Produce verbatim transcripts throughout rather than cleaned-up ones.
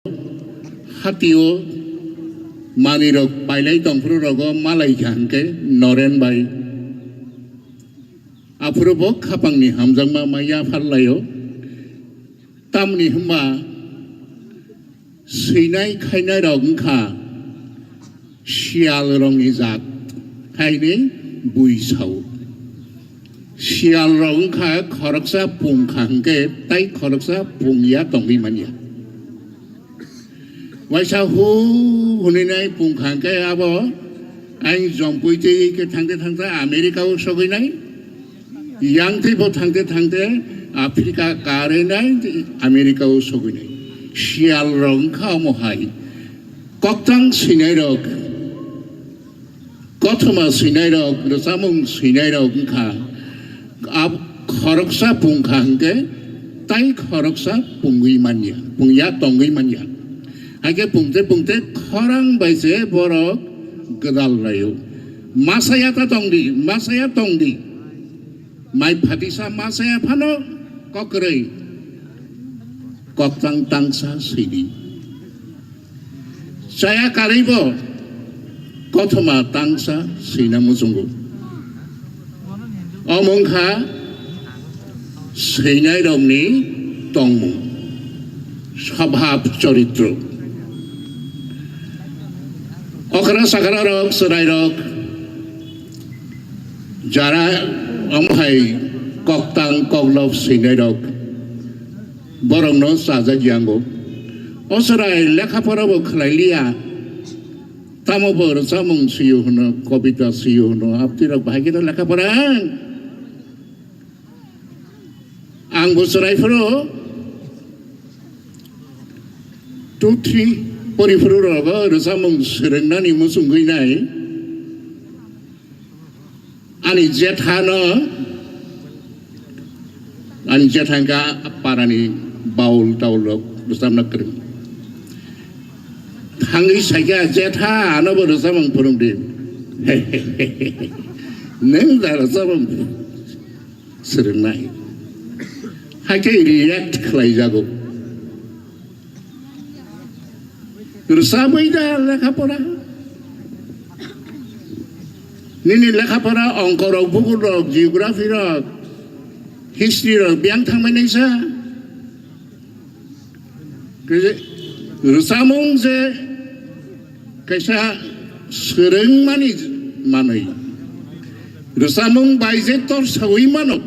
Hatio manwirok pailai tongphuru rogo malai kha hwnkhe Noren bai. Aphuru bo khapangni hamjakma ma yapharlaio. Tamni hwnba swinai khainai rok wngkha siyal rokni jat, haini bui sao. Siyal rok wngkha khoroksa pung kha hwnkhe tai khoroksa pung ya tongwi manya. Waisa hu hwnwi nai pung kha hwnkhe abo ang jompui twi khe thangte thangte America o sogwi nai. Yang twi bo thangte thangte Africa karwi nai, America o sogwi nai. Siyal rok wngkha omo hai. Koktang swinai rok, kothoma swinai rok, rwchapmung swinai rok wngkha. Ab-, khoroksa pung kha hwnkhe tai khoroksa pungwi manya, pungya tongwi manya. Haikhe pungte pungte khorang bai se borok gwdal laio. Masaya ta tongdi, masaya tongdi. Mai phatisa masaya phano kokrwi koktang tangsa swidi. Chaya karwibo kothoma tangsa swina muchungo. Omo wngkha swinairokni tongmung, swbhab, choritro. Okra sakra rok, chwrairok, jara omo hai koktang koklop swinairok, borokno chajak yango. O chwrai lekha pora bo khlai liya, tamo bo rwchapmung swiyo hwno, kobita swiyo hwno, abtwi rok bahai khe lekha pora ang. Ang bo chwrai phuru two three pori phuru rogo rwchapmung swrwngnani muchungwi nai. Ani jetha no, ani jetha wngkha parani baul taul rok rwchapna kwrwng. Thangwi saikha, "Jetha, ano bo rwchapmung phwrwng di." Nwng da rwchapmung swrwngnai. Haikhe react khlaijago. Rwchabwi da lekha pora. Nini lekha pora ongkorok, bugurrok, geography rok, history rok biyang thangmani sa. Khe rwchamung je kaisa swrwngmani manwi. Rwchamung bai je tor sawi mano.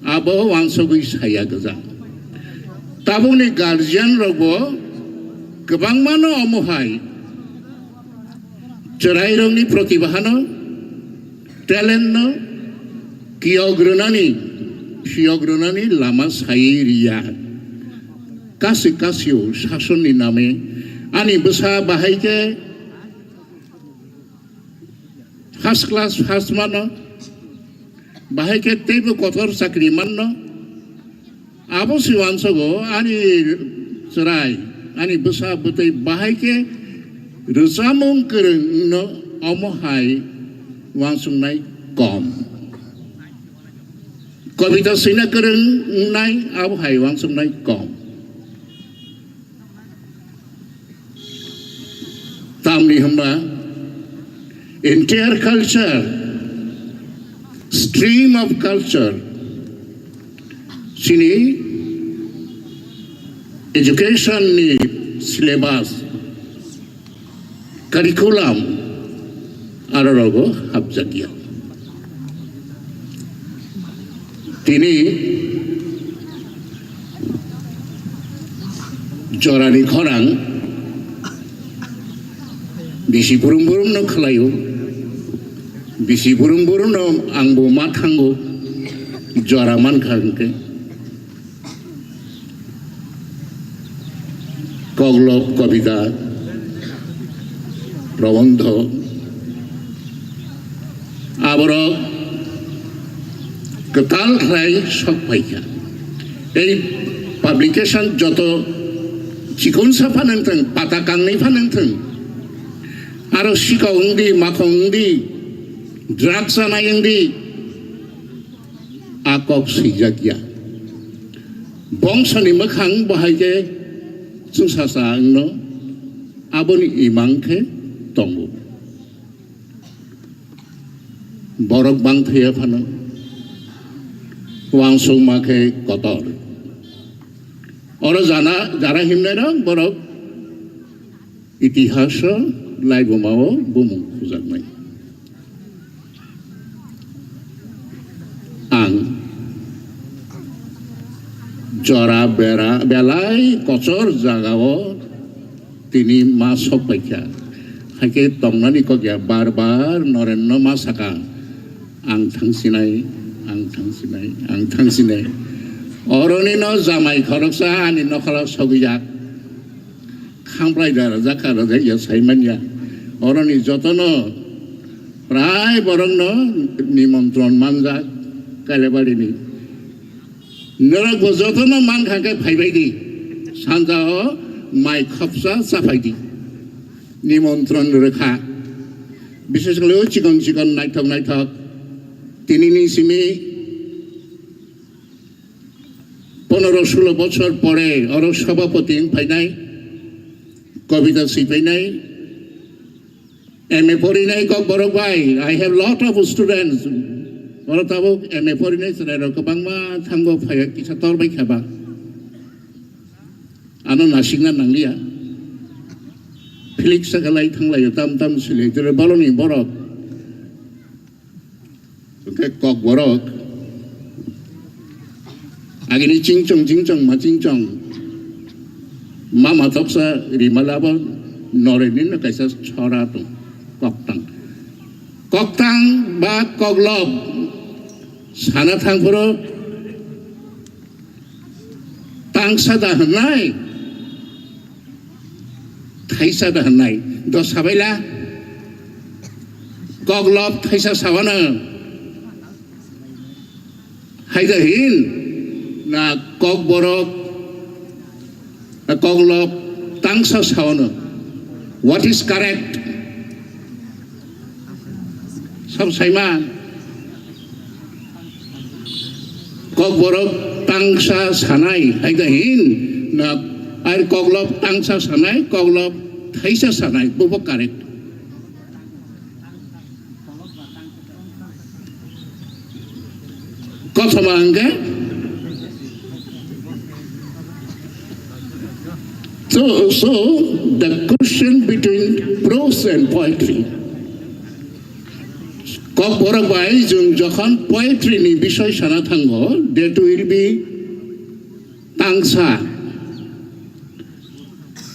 Abo wansugwi saya gwja. Tabukni guardian rokbo kwbangmano omo hai chwrairokni protibahano, talent no kiyok rwnani, phiyok rwnani lama sai riya. Kasi kasio sasonni name ani bwsa bahai khe first class first mano, bahai khe teibo kotor chakri manno. Abo se wansago ani chwrai, ani bwsa bwtwi bahai khe rwchamung kwrwng wngno omo hai wansuknai kom. Kobita swina kwrwng wngnai abo hai wansuknai kom. Tamni hwnba entire culture, stream of culture, chini education ni syllabus, curriculum, aro rogo hapjakya. Tini jorani khorang bisi burum burum no khlaio, bisi burum burum no angbo ma thango, jora mankha hwnkhe. Koglop, kobita, probondho, aborok kwtal khlai sok phaikha. Tei publication joto chikonsa phano wngthwng, pata kangnwi phano wngthwng, aro sikok wngdi, makhong wngdi, drugs chanai wngdi, a kok swijak ya. Bongsoni mwkhang bo hai khe Chwng sasa wngno aboni imang khe tongo. Borok bangthaya phano uansukma khe kotor. Oro jana, jara himnairok borok itihaso laibumao bumung khujaknai. Ang jora bera, belai kochor jagao tini ma sok paikha. Haikhe tongnani kok ya bar bar Norenno ma saka, "Ang thangsinai, ang thangsinai, ang thangsinai." Oroni no jamai khoroksa ani nokhalo sogwijak. Khamplai da rajak kha rajak ya sai manya. Oroni jotono prai borokno nimontron manjak Kailabarini. Norok bo jotono mankha khe phaibai di. Sanjao mai khopsa chaphai di. Nimontron rwkha. Bishesh kore o chikon chikon naithok naithok. Tinini simi Ponero solo bochor pore oro sabhapati wng phainai, kobita swi phainai, M A porinai kok borok bai, I have lot of students. Oro tabuk M A porinai chwrairok kwbangma thango phaiya kisa tor bai kha ba. Ano nasikna nangliya. Philik sakalai thanglaio tam tam silai tere boloni borok. Hwnkhe Kokborok agini chingchong chingchong ma chingchong ma matoksa rimala bo Norenino kaisa chora tong koktang. Koktang ba koklob sana thangphuru tangsa da hwnnai. Thaisa da hwnnai. Do sabaila koklob thaisa sawano. Hai da hin na kokborok na koklob tangsa sawano. What is correct? Sab saima. Kokborok tangsa sanai hai da hin na ai koklob tangsa sanai, koklob thaisa sanai, bobo correct. Kothoma hwnkhe, so, so the question between prose and poetry. Kokborok bai jwng jokhon poetry ni bisoi sana thango, that will be tangsa.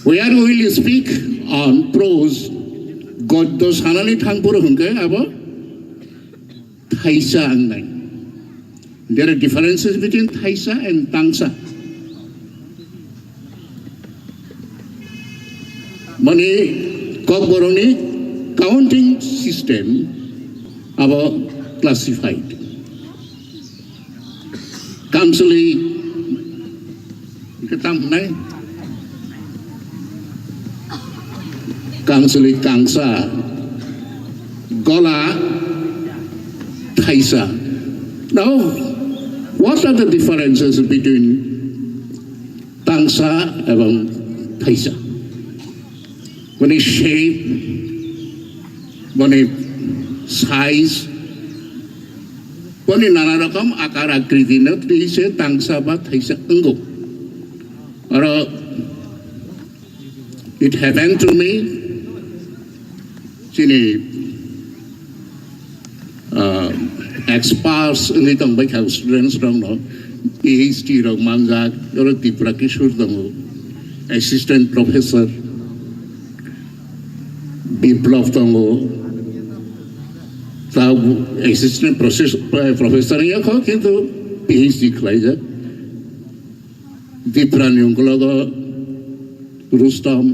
Where we will speak on prose, goddo sanani thangphuru hwnkhe abo thaisa wngnai. There are differences between thaisa and tangsa. Mani kokborokni counting system abo classified. Kamswlwi hwnkhe tam hwnai? Kamswlwi kangsa, gola thaisa. Now, what are the differences between tangsa ebong thaisa? Boni shape, boni size, boni nana rokom akar akriti no twi se tangsa ba thaisa wngo. Oro it happened to me, chini ah, experts wngwi tongbai kha students rokno, P H D rok manjak, oro Tripura Kishore tongo, assistant professor, Biplab tongo, ta assistant professor, professor wngya kho, kintu P H D khlaijak. Diprani ungkologo Rustom,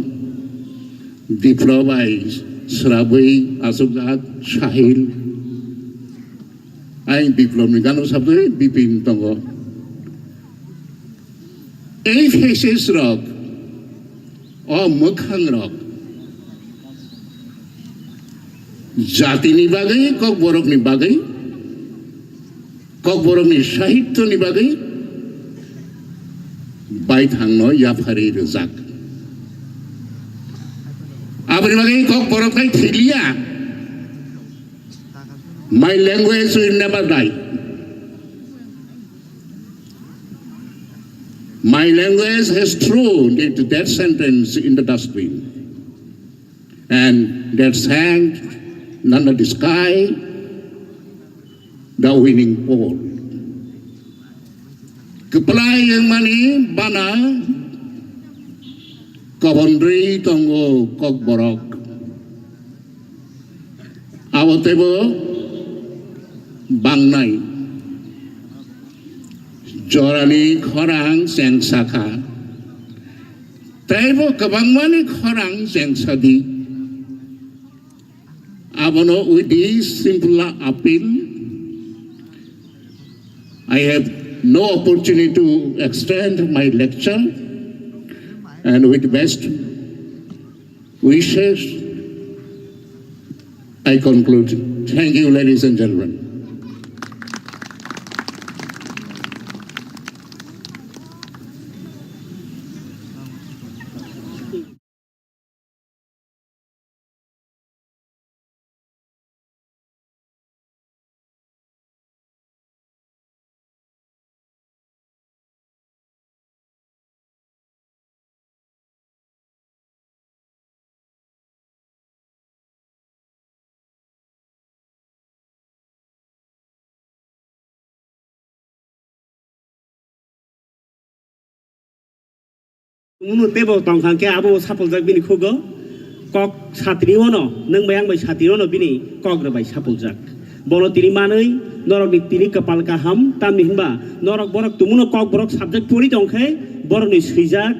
Dipra bai srabwi achukjak Sahil. Ai Biplabni gana sabwi Bipin tongo. Ei faces rok, o mwkhang rok, jatini bagwi, kokborokni bagwi, kokborokni sahityoni bagwi baithangno yapharwi rwjak. Aboni bagwi kok borok khai thiliya. My language will never die. My language has thrown its death sentence in the dustbin. And that sand under the sky, the winning poll. Kwplai wngmani bana kobonrwi tongo kokborok. Abo teibo bangnai. Jorani khorang chengsa kha. Teibo kwbangmani khorang chengsa di. Abono with this simple appeal, I have no opportunity to extend my lecture, and with best wishes, I conclude. Thank you, ladies and gentlemen. Munu tebo tongkha khe abo sapuljak bini khugo. Kok satri ono, nwng bai ang bai satri ono bini kok rwbai sapuljak. Bono tini manwi norokni tini kwpal kaham, tamni hinba norok borok tumuno kok borok subject pori tongkhe borokni swijak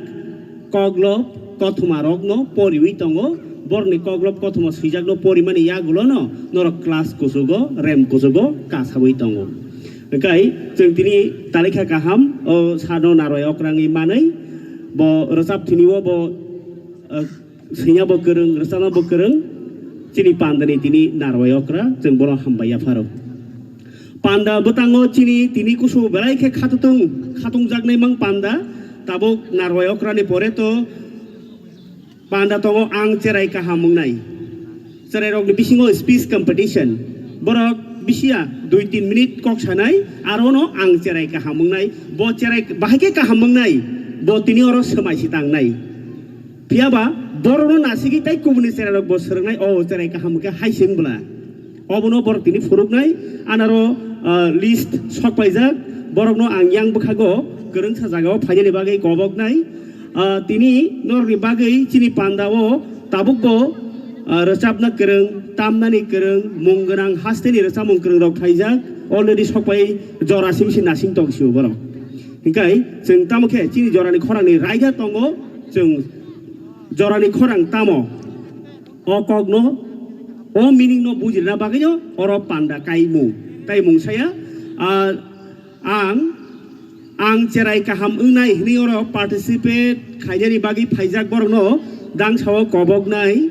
koklop kothoma rokno poriwi tongo. Borokni koklop kothoma swijakno porimani yagulono norok class kuchugo, rem kuchugo kasawi tongo. Hwnkhe chwng tini talikha kaham o sano narwai okrangwi manwi bo rwchap thini o bo, eh, swinya bo kwrwng, rwchapna bo kwrwng, chini pandani tini narwai okra, chwng bono hambai yapharo. Panda bwtango chini tini kusu belai khe khatungjaknai mang panda, tabuk narwai okrani pore to panda tongo ang cherai kaham wngnai. Cherairokni bisingo speech competition. Borok bisiya dui tin minute kok sanai, aro no ang cherai kaham wngnai. Bo cherai bahai khe kaham wngnai, bo tini oro swmai si tangnai. Phiyaba borokno nasigwi tei kubuni cherairok bo swrwngnai, o cherai kaham khe hai se wng bwla. Obono borok tini phunuknai, anaro, ah, list sokpaijak, borokno ang yang bwkhago kwrwngsa jagao phainani bagwi koboknai. Ah, tini norokni bagwi chini pandao tabukbo, ah, rwchapna kwrwng, tamnani kwrwng, mung gwnang hasteni rwchapmung kwrwngrok phaijak, already sokpai jora simsi nasing tong sio borok. Hinkhe chwng tamo khe chini jorani khorangni raida tongo, chwng jorani khorang tamo? O kokno, o meaning no bujirna bagwino oro panda kaimung. Kaimung saya, ah, ang, ang cherai kaham wngnai hwnwi oro participate khainani bagwi phaijak borokno dangsao koboknai,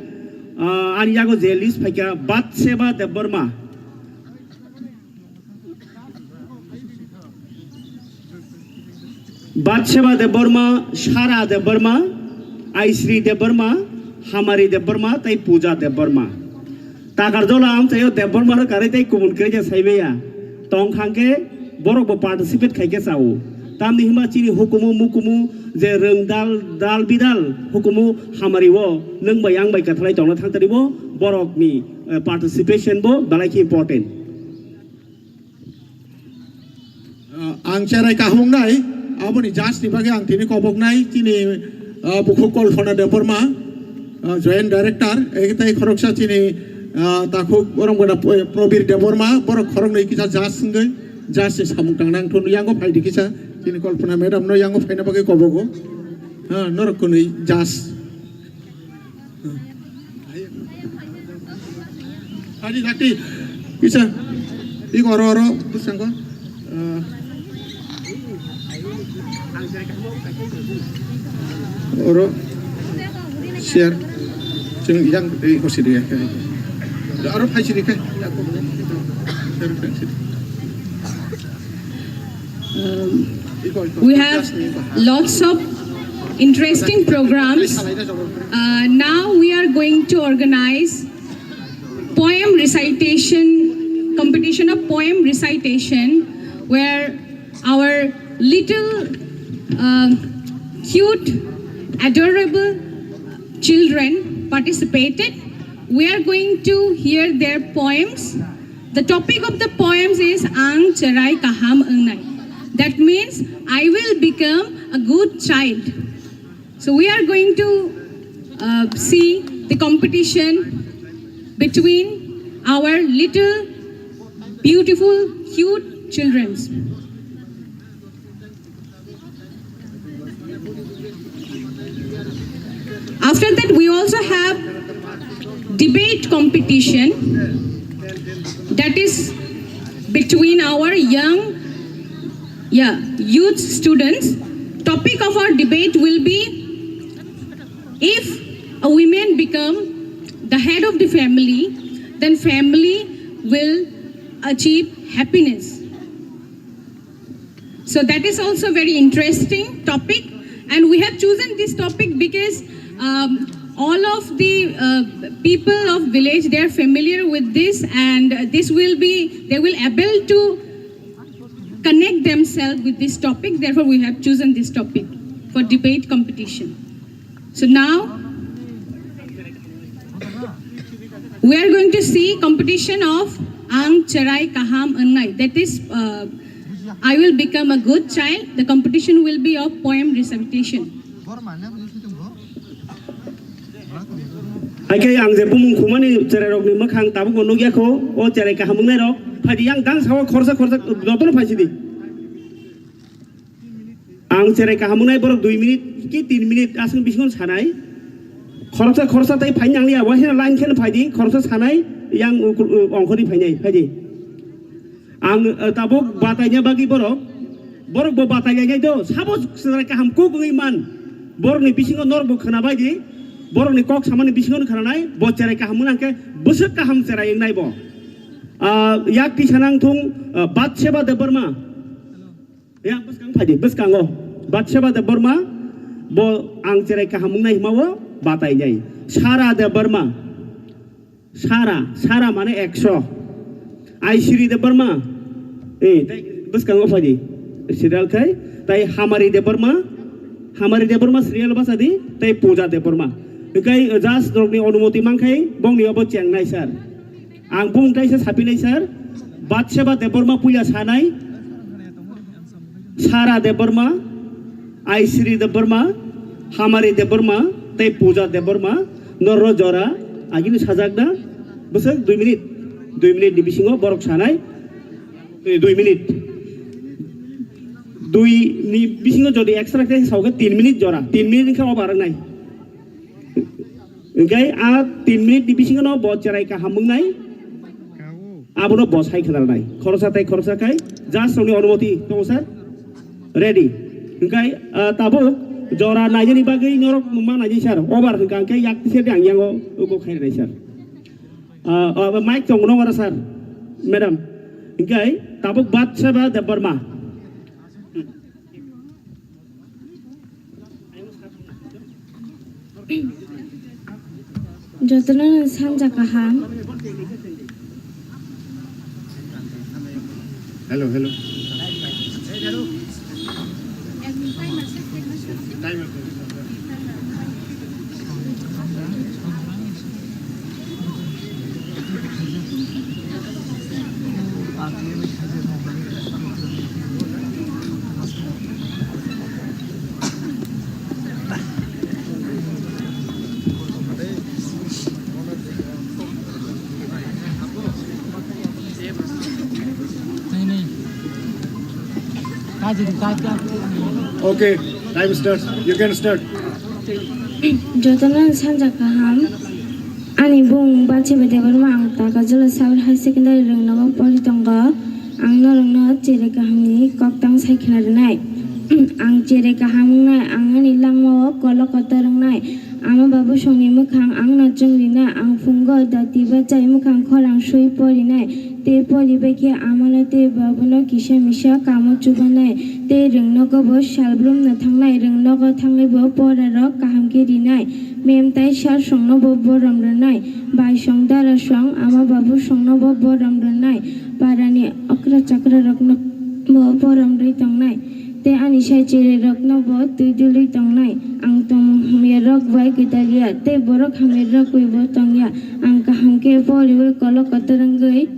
ah, ani yago je list phaikha Batseba Debbarma. Batseba Debbarma, Sara Debbarma, Aisri Debbarma, Hamari Debbarma, tei Puja Debbarma. Takarjola amchaio Debbarma rok kwrwi tei kubun kwrwi khe saimaya. Tongkha hwnkhe borokbo participate khaikhe chao. Tamni hwnba chini hukumu mukumu je rwng dal, dal bidal hukumu hamari o nwng bai ang bai kwthalai tongna thangtani bo borokni, eh, participation bo belai khe important. Ah, ang cherai kaham wngnai, aboni judge ni bagwi ang tini koboknai, chini, ah, bukhuk Kalpana Debbarma, ah, joint director, ege tei khoroksa chini, ah, takhuk borok gana Pro-, Probir Debbarma, borok khoroknwi kisa judge wngwi, judge ni samung tangna ang thun yango phaidi kisa, chini Kalpana madam no yango phaina bagwi kobogo, ah, norok kwnwi judge. Tadi, tadi. Bisa. Iko oro, oro. Bwskango. Eh. Oro. Share. Chwng yang, eh, iko sidi ya. Oro phai sidi khe. Share phai sidi. Um, we have lots of interesting programs. Uh, now we are going to organize poem recitation, competition of poem recitation, where our little uh, cute, adorable children participated. We are going to hear their poems. The topic of the poems is Ang Cherai Kaham Wngnai. That means I will become a good child. So we are going to uh, see the competition between our little beautiful cute children. After that, we also have debate competition that is between our young, yeah, youth students. Topic of our debate will be if a woman become the head of the family, then family will achieve happiness. So that is also very interesting topic, and we have chosen this topic because um, all of the uh, people of village, they are familiar with this, and this will be, they will able to connect themselves with this topic. Therefore, we have chosen this topic for debate competition. So now we are going to see competition of Ang Cherai Kaham Wngnai. That is, uh, I will become a good child. The competition will be of poem recitation. Hai khe ang je bumung khumani cherai rok ni mwkhang tabuk bo nukya kho, o cherai kaham wngnai rok. Phai di yang dang sao khorsa khorsa jotono phai sidi. Ang cherai kaham wngnai borok dui minute ki tin minute aswk bisingo sanai. Khoroksa khoroksa tai phai nang liya, waisa line khe phai di, khoroksa sanai yang ongkhorni phainai, phai di. Ang eh, tabuk bataina bagwi borok, borok bo batai lainai do, sabo cherai kaham kuk wngwi man. Borokni bisingo norok bo khwnabai di, borokni kok samani bisingo khwnanai, bo cherai kaham wngna khe bwswk kaham cherai wngnai bo. Ah, yak tisa nang thung, ah, Batseba Debbarma. Ya, bwskang phai di, bwskango. Batseba Debbarma, bo ang cherai kaham wngnai hima o batai nai. Sara Debbarma. Sara, Sara mane ekso. Aisiri Debbarma. Eh, tai bwskango phai di. Serial khai, tai Hamari Debbarma. Hamari Debbarma serial basa di, tai Puja Debbarma. Kai just rokni onumoti man khai, bongni obo chengnai sir. Ang bung kaisa sapinai sir, Batseba Debbarma puila sanai, Sara Debbarma, Aisiri Debbarma, Hamari Debbarma, tei Puja Debbarma, norok jora, agini sajak da, bwswk dui minute, dui minute ni bisingo borok sanai, eh, dui minute. Dui ni bisingo jodi extra khe sauke tin minute jora, tin minute khe obar nai. Hingke a tin minute ni bisingo no bo cherai kaham wngnai. Abono bo sai khwnarnai. Khoroksa tai khoroksa khai just rokni onumoti tongo sir. Ready. Hingke, ah, tabuk jora naijani bagwi norok ma naijai sir. Over hingka hingke yak tise de ang yango ugo khairnai sir. Ah, ah, mic tongo no ora sir. Madam. Hingke tabuk Batseba Debbarma. Jotono sanja kaham. Hello, hello. Okay, time starts. You can start. Jotono sanja kaham. Ani bung Batseba Debbarma, ang Takajula Sabar High Secondary rwngnogo pori tongo. Ang norokno cherai kahamni koktang sai khna rwnai. Ang cherai kaham wngnai, ang ani langmao kolo kotor wngnai. Ama babusongni mwkhang ang no chwng rina, ang phungo dati bachai mwkhang khorang sui porinai. Tei poribai khe amano tei babuno kisa misa kamo chubanai, tei rwngnogo bo salbrumno thangnai, rwngnogo thangwi bo porarok kaham khe rinai. Mem tai sar songno bo borom rwnai, bai song dara song ama babu songno bo borom rwnai, parani okra chakra rokno bo borom rwi tongnai. Tei ani sai chererokno bo twi dulwi tongnai. Ang tongmung hamyarok bai gwdalya, tei borok hamyarok bai bo tongya. Ang kaham khe poriwi kolok kotor wngwi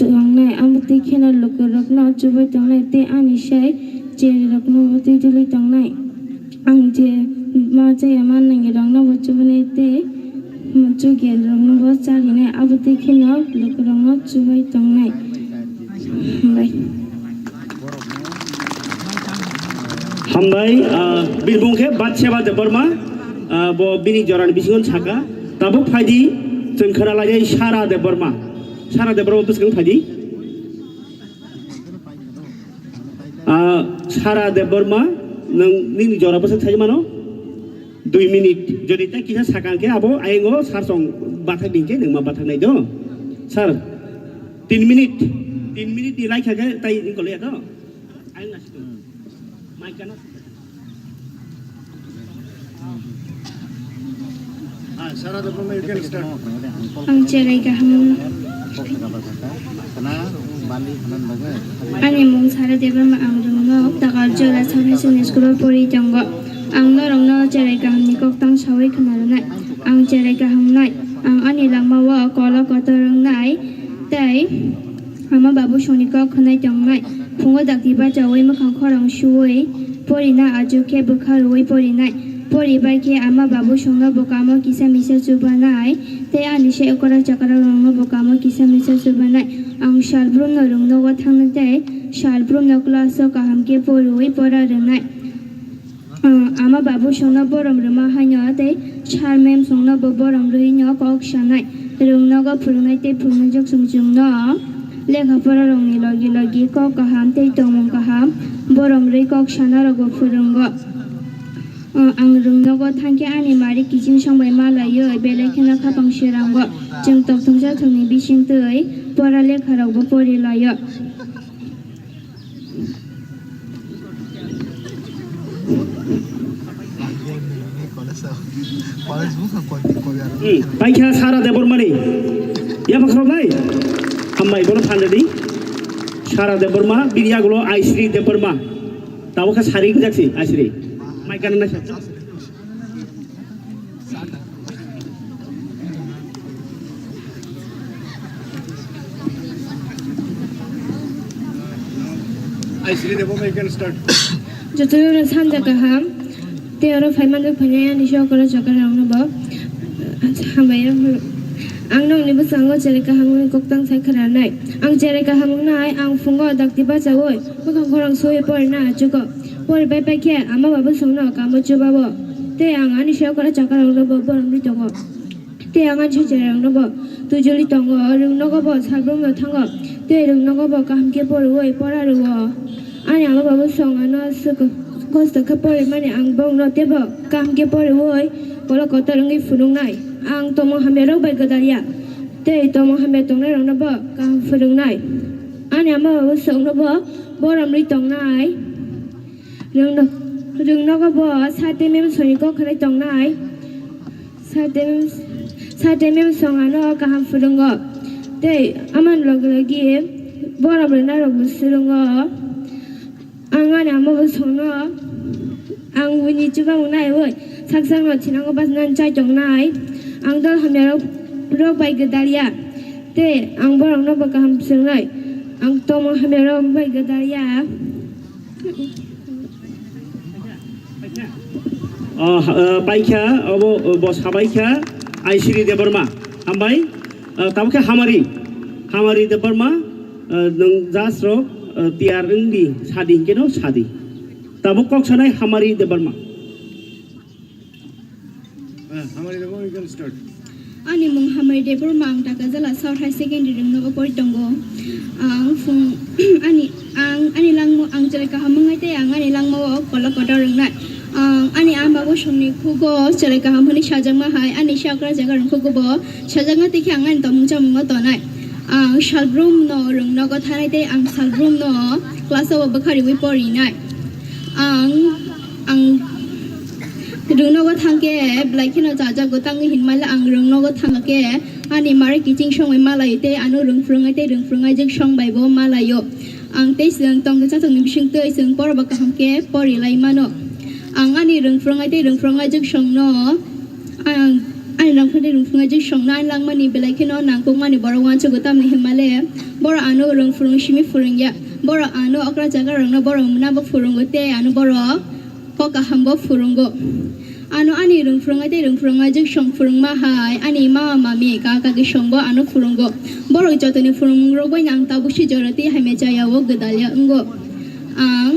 tongnai, abo twi kheno lukurokno chubai tongnai, tei ani sai chererokno bo twi dulwi tongnai. Ang je ma chaya ma nangirokno bo chubanai, tei muchuk gerrokno bo chalinai, abo twi kheno lukurokno chubai tongnai. Hambai. Hambai, ah, bini bumung khe Batsheba Debbarma, ah, bo bini jorani bisingo saka. Tabuk phaidi, chwng khwnalainai Sara Debbarma. Sara Debbarma bwskang phaidi. Ah, Sara Debbarma, nwng nini jora bwswk sai mano? Dui minute. Jodi tei kisa sakang khe abo ayang o sar song bathak din khe nwng ma bathak nai do. Sir, tin minute. Tin minute ni lai kha khe tai wng kole ya do? Ayang nasi do. Mic kana. Ah, Sara Debbarma, you can start. Ang cherai kaham. Ani mung Sara Debbarma, ang rwngno Takarjala Sub Higher Secondary School o pori tongo. Ang norokno cherai kahamni koktang sawi khna rwnai. Ang cherai kaham wngnai. Ang ani langmao kolo kotor wngnai tei ama babu songni kok khwnai tongnai. Phungo dakti bachaui mwkhang khorang suwi porina, achuk khe bwkha rwui porinai. Poribai khe ama babu songno bo kamo kisa misa chubanai, tei ani se okra chakra rokno bo kamo kisa misa chubanai. Ang salbrumno rwngnogo thangna tei salbrumno class o kaham khe poriwi pora rwnai. Ang ama babu songno borom rwma haino tei sir mem songno bo borom rwino kok sanai. Rwngnogo phwrwngnai tei phwrwngjak chwng chwngno lekha pora rokni logi logi kok kaham tei tongmung kaham borom rwi kok sana rokbo phwrwngo. Ang rwngnogo thangkhe ani mari kiching songbai ma laiwi, belai kheno khapang swirango. Chwng tokthoksa thwngni bisingtwi pora lekharokbo pori laio. Hmm, paikha Sara Debbarmani. Yapha khoroknai? Hambai, bono phan rwdi. Sara Debbarma, bini yagulo Aisri Debbarma. Tabuk khe sari wngjaksi, Aisri. Mic gana naisa. Aisri Debbarma, you can start. Jotono sanja kaham. Tei oro phai manjak phainai ani sokoro chakra rokno bo. Hambai o. Ang nokni bwskango cherai kaham wngwi koktang sai khwnanai. Ang cherai kaham wngnai, ang phungo dakti bachaui, mwkhang khorang suwi porina achugo. Poribai paikhe ama babu songno kamo chubao. Tei ang ani sokoro chakra rokno bo borom rwi tongo. Tei ang ani sokoro rokno bo tujuli tongo, rwngnogo bo salbrumno thango, tei rwngnogo bo kaham khe poriwi pora rwo. Ani ama babu song ano swk-, kosto khe porimani ang bongno teibo kaham khe poriwi kolok kotor wngwi phunuknai. Ang tongmung hamyarok bai gwdalya, tei tongmung hamya tongnairokno bo kaham phwrwngnai. Ani ama babu songno bo borom rwi tongnai. Rwngno-, rwngnogo bo sir tei mem songni kok khwnai tongnai. Sir tei mem, sir tei mem song ano kaham phwrwngo. Tei amoni logi logi borom rwnairokbo swrwngo. Ang ani ama bo songno ang buini chubango naiwi sak sakno thinango bachana chai tongnai. Ang dol hamyarok rok bai gwdalya. Tei ang borokno bo kaham phwrwngnai. Ang tongmung hamyarok bai gwdalya. Ah, ah, paikha, obo, obo sabaikha, Aisiri Debbarma. Hambai, ah, tabukhe Hamari. Hamari Debbarma, ah, nwng judge rok, ah, tiyar wngdi, sadi hinkhe no sadi. Tabuk kok sanai Hamari Debbarma. Ah, Hamari Debbarma, you can start. Ani mung Hamari Debbarma, ang Takajala South High Secondary rwngnogo pori tongo. Ang phung, ani, ang, ani langmo, ang cherai kaham wngnai tei ang ani langmao kolok kotor rwngnai. Ang ani ama bo songni khugo cherai kaham hwnwi sajakma hai, ani sakra jaga rwng khugo bo sajakna tei khe ang ani tongmung chamungno tonai. Ang salbrum no rwng nogo thanai tei ang salbrum no class o bwkha riwi porinai. Ang, ang rwng nogo thangkhe belai kheno chajago tangwi hinmale ang rwng nogo thangkhe ani mare kiching songwi malaio tei ano rwng phwrwngnai tei rwng phwrwngnai jwk song bai bo malaio. Ang tei chwng tongthok chathokni bisingtwi chwng poroba kaham khe pori lai mano. Ang ani rwng phwrwngnai tei rwng phwrwngnai jwk songno Ang ani rangphani rwngphwngnai jwk songno ani langmani belai kheno nangkukmani borok uansugo tamni hwnmale borok ano rwng phwrwng simi phwrwngya. Borok ano okra jaga rokno borok mwnabo phwrwngo tei ano borok kok kaham bo phwrwngo. Ano ani rwng phwrwngnai tei rwng phwrwngnai jwk song phwrwngma hai ani mama mami kaka kaki songbo ano phwrwngo. Borok jotoni phwrwngmung rok bai ang tabuk si jora tei hamya chaya o gwdalya wngo. Ang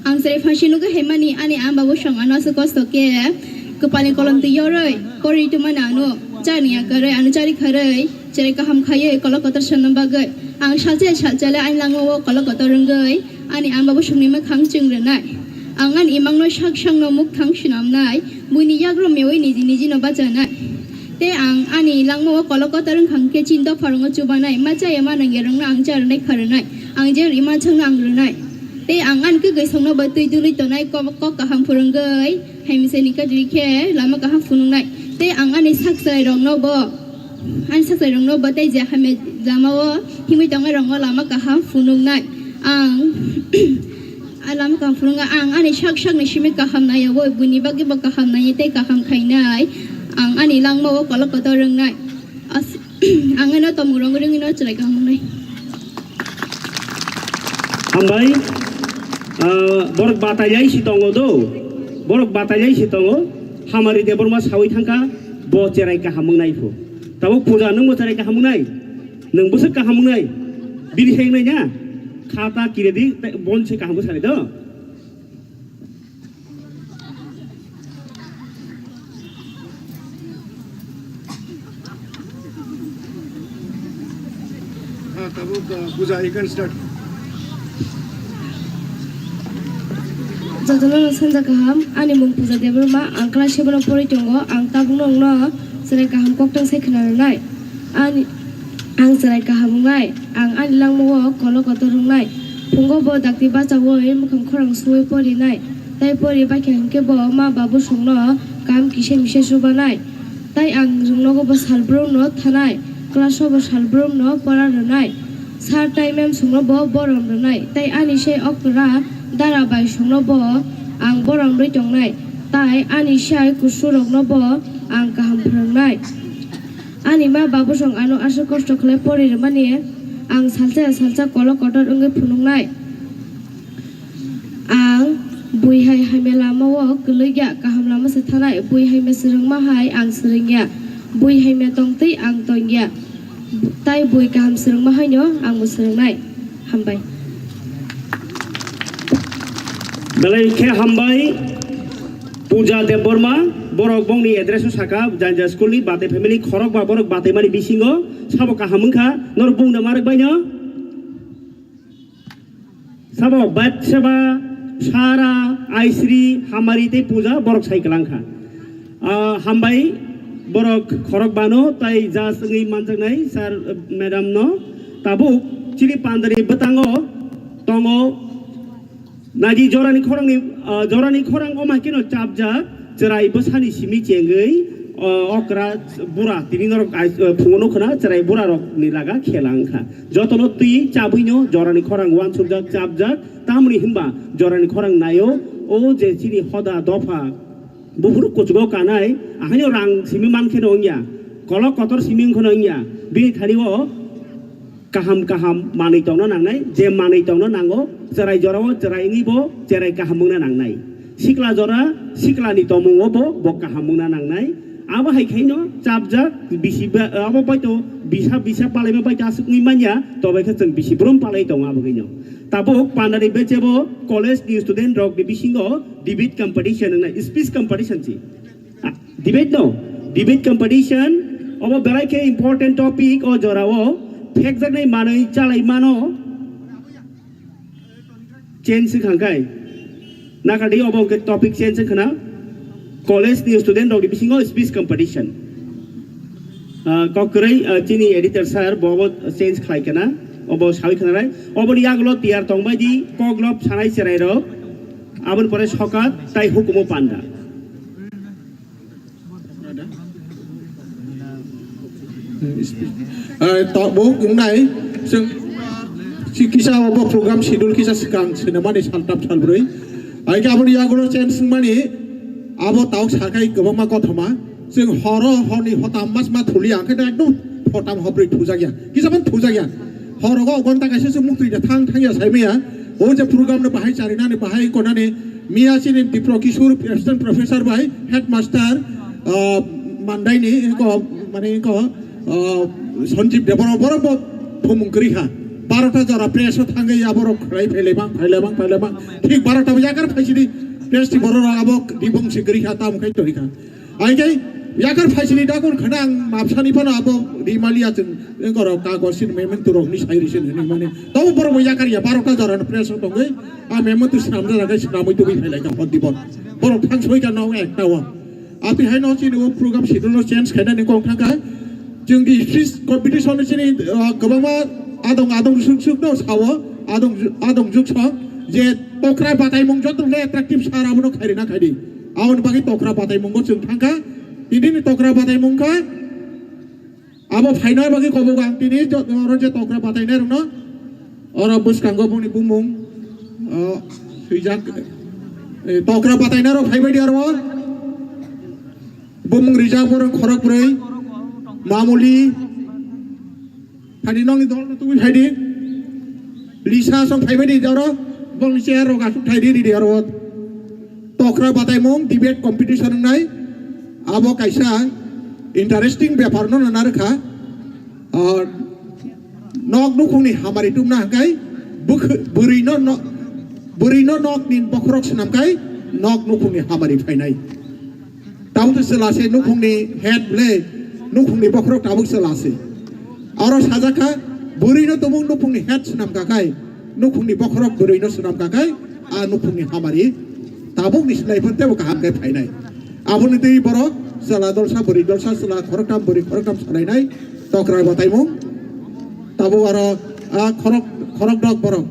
Ang chwrai phansi nugwi haimani ani ama babu song ano aswk kosto khe kwpalni kolom twi yorwi pori tongmani ano chani yakarwi ano chari kharwi chwrai kaham khaiwi kolok kotor swnam bagwi ang salsa salsa le ani langma o kolok kotor wngwi ani ama babu songni mwkhang chwng rwnai. Ang ani imangno sak sakno mukthang swnamnai buini yagro mewi niji niji no bachanai. Tei ang ani langma o kolok kotor wngkha hwnkhe chini dopha rwngo chubanai ma chaya ma nangya rwngno ang cha rwnai kha rwnai ang je rwima chwngno ang rwnai. Tei ang ani kwkwi songno bo twi dului tonai kok, kok kaham phwrwngwi, hai misa ni kadri khe lama kaham phunuknai. Tei ang ani sak chwrai rokno bo, ani sak chwrai rokno bo tei je hamya lama o himwi tongnai rokno lama kaham phunuknai. Ang, a lama kaham phunuknai, ang ani sak sak ni simi kaham nai ya, bo buini bagwi bo kaham nai tei kaham khainai. Ang ani langma o kolok kotor rwngnai. As-, ang ano tomung rok rwngwi no chwrai kaham wngnai. Hambai, ah, borok batai lai si tongo do. Borok batai lai si tongo. Hamari Debbarma sawi thangkha, bo cherai kaham wngnai pho. Tabuk puja nwng bo cherai kaham wngnai. Nwng bwswk kaham wngnai. Bini hai wngnai na. Khata kiredi, tei bon se kaham bwsari do. Ah, tabuk, ah, puja, you can start. Jotono sanja kaham, ani mung Puja Debbarma, ang class seven o pori tongo, ang tabukno wngno chwrai kaham koktwng sai khna rwnai. Ani, ang chwrai kaham wngnai, ang ani langma o kolok kotor wngnai. Phungo bo dakti bachaui mwkhang khorang suui porinai, tei pori baikha hinkhe bo ma babu songno kam kisa misa chubanai. Tai ang rwngnogo bo salbrumno thanai, class-o bo salbrumno pora rwnai. Sir tai ma'am songno bo borom rwnai, tai ani sai okra dara bai songno bo ang borom rwi tongnai, tai ani sai kusurokno bo ang kaham phwrwngnai. Ani ma babu song ano aswk kosto khlai pori rwmani, ang salsa ya salsa kolok kotor wngwi phunuknai. Ang bui hai hamya lama o kwlwikya, kaham lama se thanai. Bui hamya swrwngma hai ang swrwngya, bui hamya tongtwi ang tongya, tai bui kaham swrwngma haino ang bo swrwngnai. Hambai. Belai khe hambai Puja Debbarma, borok bongni address o saka, Janja school ni Bate family khorok ba borok Bate mani bisingo sabo kaham wngkha, norok bungda marok baino. Sabo Batseba, Sara, Aisri, Hamari tei Puja borok sai kwlang kha. Ah, hambai borok khorok bano tai judge wngwi manjaknai sir, madam no. Tabuk chini pandari bwtango tongo naidi jorani khorangni, ah, jorani khorang o maikeno chapjak. Chwrai bwsani simi chengwi, o, okra bura tini norok ais-, o, phungo nukho na chwrai bura rokni laga khela wngkha. Jotono twi chabwino jorani khorang uansukjak, chapjak, tamni hinba jorani khorang naio, o je chini hoda dopha buphuru kuchugo kanai, ahaino rang simi mankheno wngya, kolok kotor simi wngkheno wngya, bini thani o kaham kaham manwi tongna nangnai, je manwi tongna nango, chwrai jorao chwrai wngwi bo chwrai kaham wngna nangnai. Sikla jora, siklani tomungo bo, bo kaham wngna nangnai. Abo hai khaino chapjak, bisi ba, abo baito bisa, bisa palaima baito aswk wngwi manya, tobai khe chwng bisi brum palai tongo abo khaino. Tabuk pandani bechebo college ni student rok ni bisingo debate competition wngnai, speech competition si. Debate no, debate competition, obo belai khe important topic o jora o, phekjaknai manwi chalai mano, change wngkha hwnkhe, nakardi obo hwnkhe topic change wngkhana, college ni student rok ni bisingo speech competition. Ah, kok kwrwi, ah, chini editor sir, bo bo change khlai kana, obo sawi khna rai. Oboni yagulo tiyar tongbai di, koglop sanai cherai rok, aboni pore sokat tai hukumu panda. Eh, tabuk wngnai, chwng si kisa obo program schedule kisa swkang swnamani saltam salbrwi. Hai khe aboni yagulo change wngmani abo tauk sakai kwbangma kothoma. Chwng horo horni hotam mas ma thuli ang khe ekdom hotam hobrwi thujak ya. Kisa ban thujak ya. Horo go gonta kaisa se muktwi da thang thang ya sai maya. O je program no bahai charinani bahai konani miya chini Dipro Kishore assistant professor bai headmaster, ah, Mandai ni ko mane ko, ah, Sanjeev Debbarma borok bo thumung kwrwi kha. Barota jora press o thangwi aborok khlai phailai bang phailai bang phailai bang thik barota bo yakar phaisidi press ni borok abo dibong si kwrwi kha tamo khai tori kha. Ai khe yakar phaisini dagon khana ang mapsani phano abo rimaliya chwng engkorok kagoj sin memento rok ni sai risin hwnwi mani. Tobo borok bo yakar ya barota jora no press o tongwi a memento swnamjak khe swnamwi tubui phailai kha hor dibon. Borok thang soi kha no ekta o. Ati hai no chini o program schedule no change khainani kok thang kha. Chwng di speech competition ni chini, ah, kwbangma adong adong suk suk no sao adong adong juk song je tokra bataimung joto le attractive sar abono khairina khaidi. Aboni bagwi tokra bataimungo chwng thangkha. Tini ni tokra bataimung kha. Abo phaina bagwi kobok ang tini jo-, oro je tokra batainai rokno. Oro bwskango boni bumung, o, swijak. E, tokra batainai rok phaibai di oro. Bumung rijak borok khorok brwi. Mamuli. Thani nokni dol no tubui phaidi. Lisa song phaibai di oro. Bongni chair rok asuk thaidi ridi oro. Tokra bataimung debate competition wngnai. Abo kaisa interesting bepar no nana rwkha. Ah, nok nukhungni hamari tubna hwnkhe bwkhw-, bwrwino no-, bwrwino nokni bokhorok swnamkhai nok nukhungni hamari phainai. Tabuk se chwla se nukhungni head le, nukhungni bokhorok tabuk chwla se. Aro sajak kha, bwrwino tumung nukhungni head swnam kakai, nukhungni bokhorok bwrwino swnam kakai, a nukhungni hamari tabukni slai phano teibo kaham khe phainai. Aboni twi borok chwla dolsa, bwrwi dolsa, chwla khoroktham, bwrwi khoroktham salainai, tokra bataimung. Tabuk aro a khorok, khorokdok borok.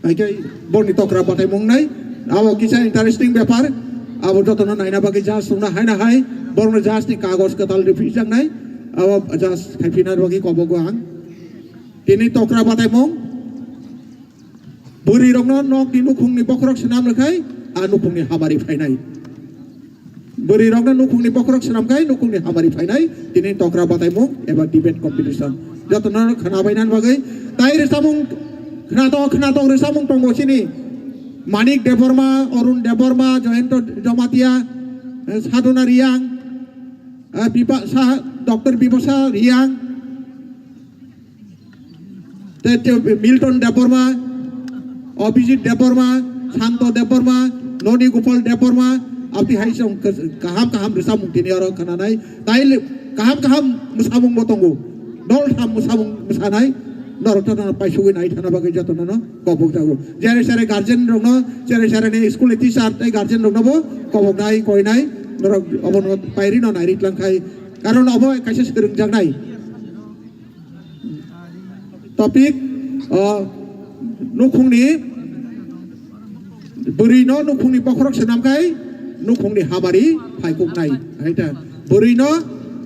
Hai khe borni tokra bataimung nai. Abo kisa interesting bepar. Abo jotono naina bagwi judge songna hai na hai. Borokno judge ni kagoj kwtal riphijaknai. Abo judge khaiphinani bagwi kobogo ang. Tini tokra bataimung. Bwrwi rokno nokni nukhungni bokhorok swnam rwkhai, a nukhungni hamari phainai. Bwrwi rokno nukhungni bokhorok swnam khai nukhungni hamari phainai tini tokra bataimung eba debate competition. Jotono khwnabainani bagwi tai rwchapmung khwnatok khwnatok rwchapmung tongo chini Manik Debbarma, Arun Debbarma, Jayanta Jamatia, eh, Sadhana Reang, eh, Bipa-, Sa-, Doctor Bipasha Reang, Te, te Milton Debbarma, Abhijit Debbarma, Santo Debbarma, Noni Gopal Debbarma, aboni hai song kaham kaham rwchapmung tini oro khwnanai. Tai le kaham kaham mwsamung bo tongo. Dol tham mwsamung mwsanai. Norok to no paisugwi nai thana bagwi jotono no kobok jago. Jere sere guardian rokno, jere sere ni school ni teacher tei guardian rokno bo kobok nai, koi nai. Norok obono pairi no nai ri tlang khai. Karon obo kaisa swrwngjaknai. Topic, o, nukhungni bwrwino nukhungni bokhorok swnam khai nukhungni hamari phaikuknai. Hai ta, bwrwino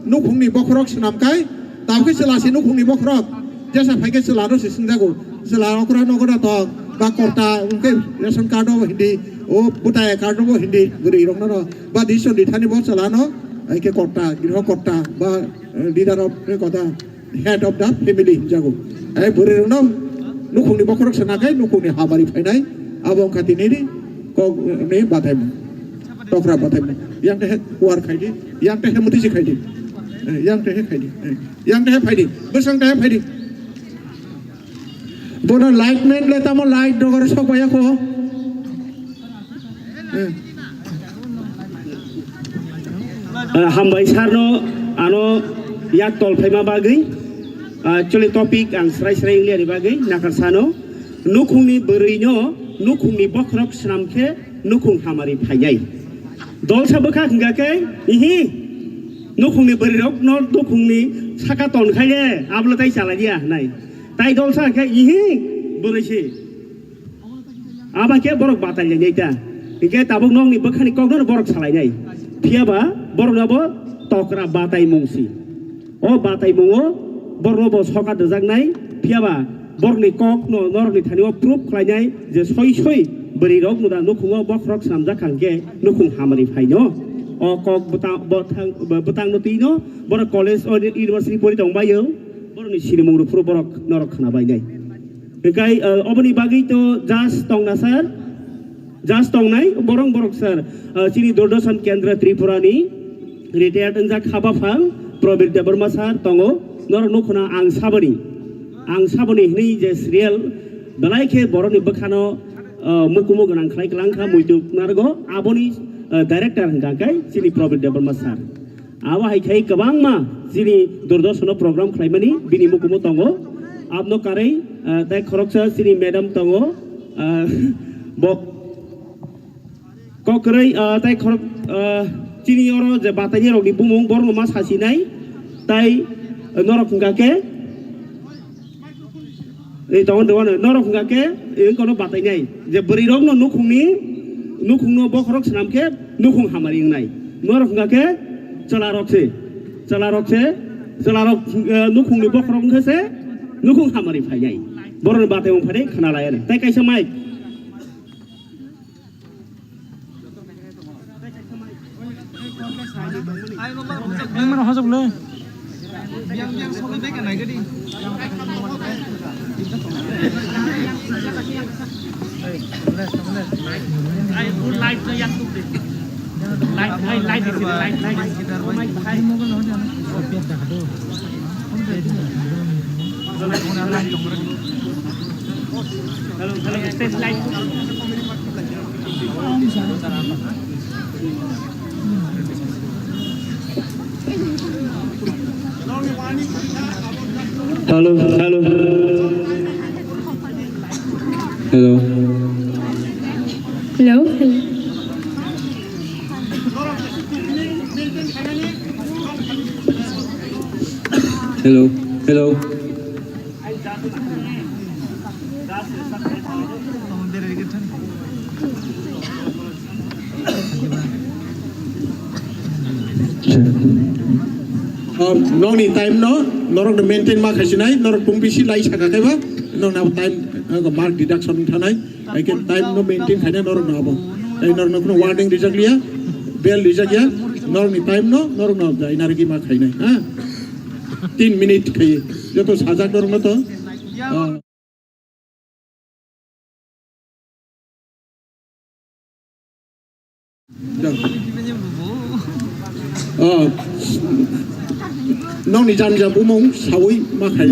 nukhungni bokhorok swnam khai, tabukhe chwla se nukhungni bokhorok, jesa phaikhe chwla no se swngjago, chwla okra nogo na tong, ba korta, hwnkhe ration card o hindi, o bwtai card o hindi, bwrwi rok no, ba decision di thani bo chwla no, hai khe korta, griho korta, ba, eh, leader of, eh, kota, head of the family hinjago. Ai bwrwi rokno nukhungni bokhorok sana khai nukhungni hamari phainai abo wngkha tini ni kok ni bataimung. Tokra bataimung. Yang te he kuar khaidi, yang te he muti si khaidi. Eh, yang te he khaidi. Eh, yang te he phaidi. Bwsang te he phaidi. Bono light man le tamo light dogor sok baya ko. Eh. Ah, hambai sarno ano yak tol phaima bagwi, ah, actually topic ang srai srai wngya ni bagwi nakar sano nukhungni bwrwino nukhungni bokhorok swnam khe nukhung hamari phainai. Dolsa bwkha hwnkha khe ihi Nukhungni bwrwirokno nukhungni saka ton khai de, ablo tai chalai dia hinai. Tai dol sa khe, ihi, bwrwi se. Aba khe borok batai lainai ta. Hinkhe tabuk nokni bwkhani kokno borok salainai. Phiya ba borokno bo tokra batai mung si. O batai mungo borokno bo sokat rwjaknai. Phiya ba borokni kokno norokni thani o proof khlainai je soi soi bwrwirokno da nukhungo bokhorok swnamjak kha hinkhe nukhung hamari phaino. O kok bwtang, bwtang, bwtangno twino borok college o university pori tongbaio. Borokni sinimung rok phuru borok norok khwnabainai. Hinkhe, uh, oboni bagwi to judge tongna sir, judge tongnai borok borok sir, uh, chini Doordarshan Kendra Tripura ni retired wngjak haba phang Probir Debbarma sir tongo, norok nukhuna ang saboni, ang saboni hwnwi je serial belai khe borokni bwkhano, uh, mukumu gwnang khlai kwlang kha muitu narwgo, aboni, uh, director hwnkha khe chini Probir Debbarma sir. Abo hai khai kwbangma chini Doordarshan o program khlaimani bini mukumu tongo. Abno karwi, ah, tai khoroksa chini madam tongo, ah, bo kokrwi, ah, tai khorok, ah, chini oro je bataini rokni bumung borokno ma sasinai tai norok hwnkha khe Ei, tongo de wano, norok hwnkha khe, ei, kono batainai. Je bwrwirokno nukhungni, nukhungno bokhorok swnam khe nukhung hamari wngnai. Norok hwnkha khe chwlarok se, chwlarok se, chwlarok, eh, nukhungni bokhorok wngkha se nukhung hamari phainai. Borokni batai wng phainai khna lai ani. Tai kaisa mic. Hello, hello. Hello. Hello, hello. Hello, hello. Ah, nokni time no, norok no maintain ma khaisinai, norok tong bisi lai saka kaiba, nokna time, ah, mark deduction thanai. Hai khe time no maintain khaina norok no abo. Tai norok no kheno warning rijak liya, bell rijak ya, norok ni time no, norok no jai narwgwi ma khainai, ha? Tin minute khai, joto sajak norok no to, ah. Oh. Nokni jani ja bumung sawi ma khai.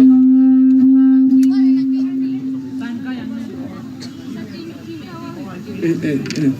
Eh, eh, eh, eh.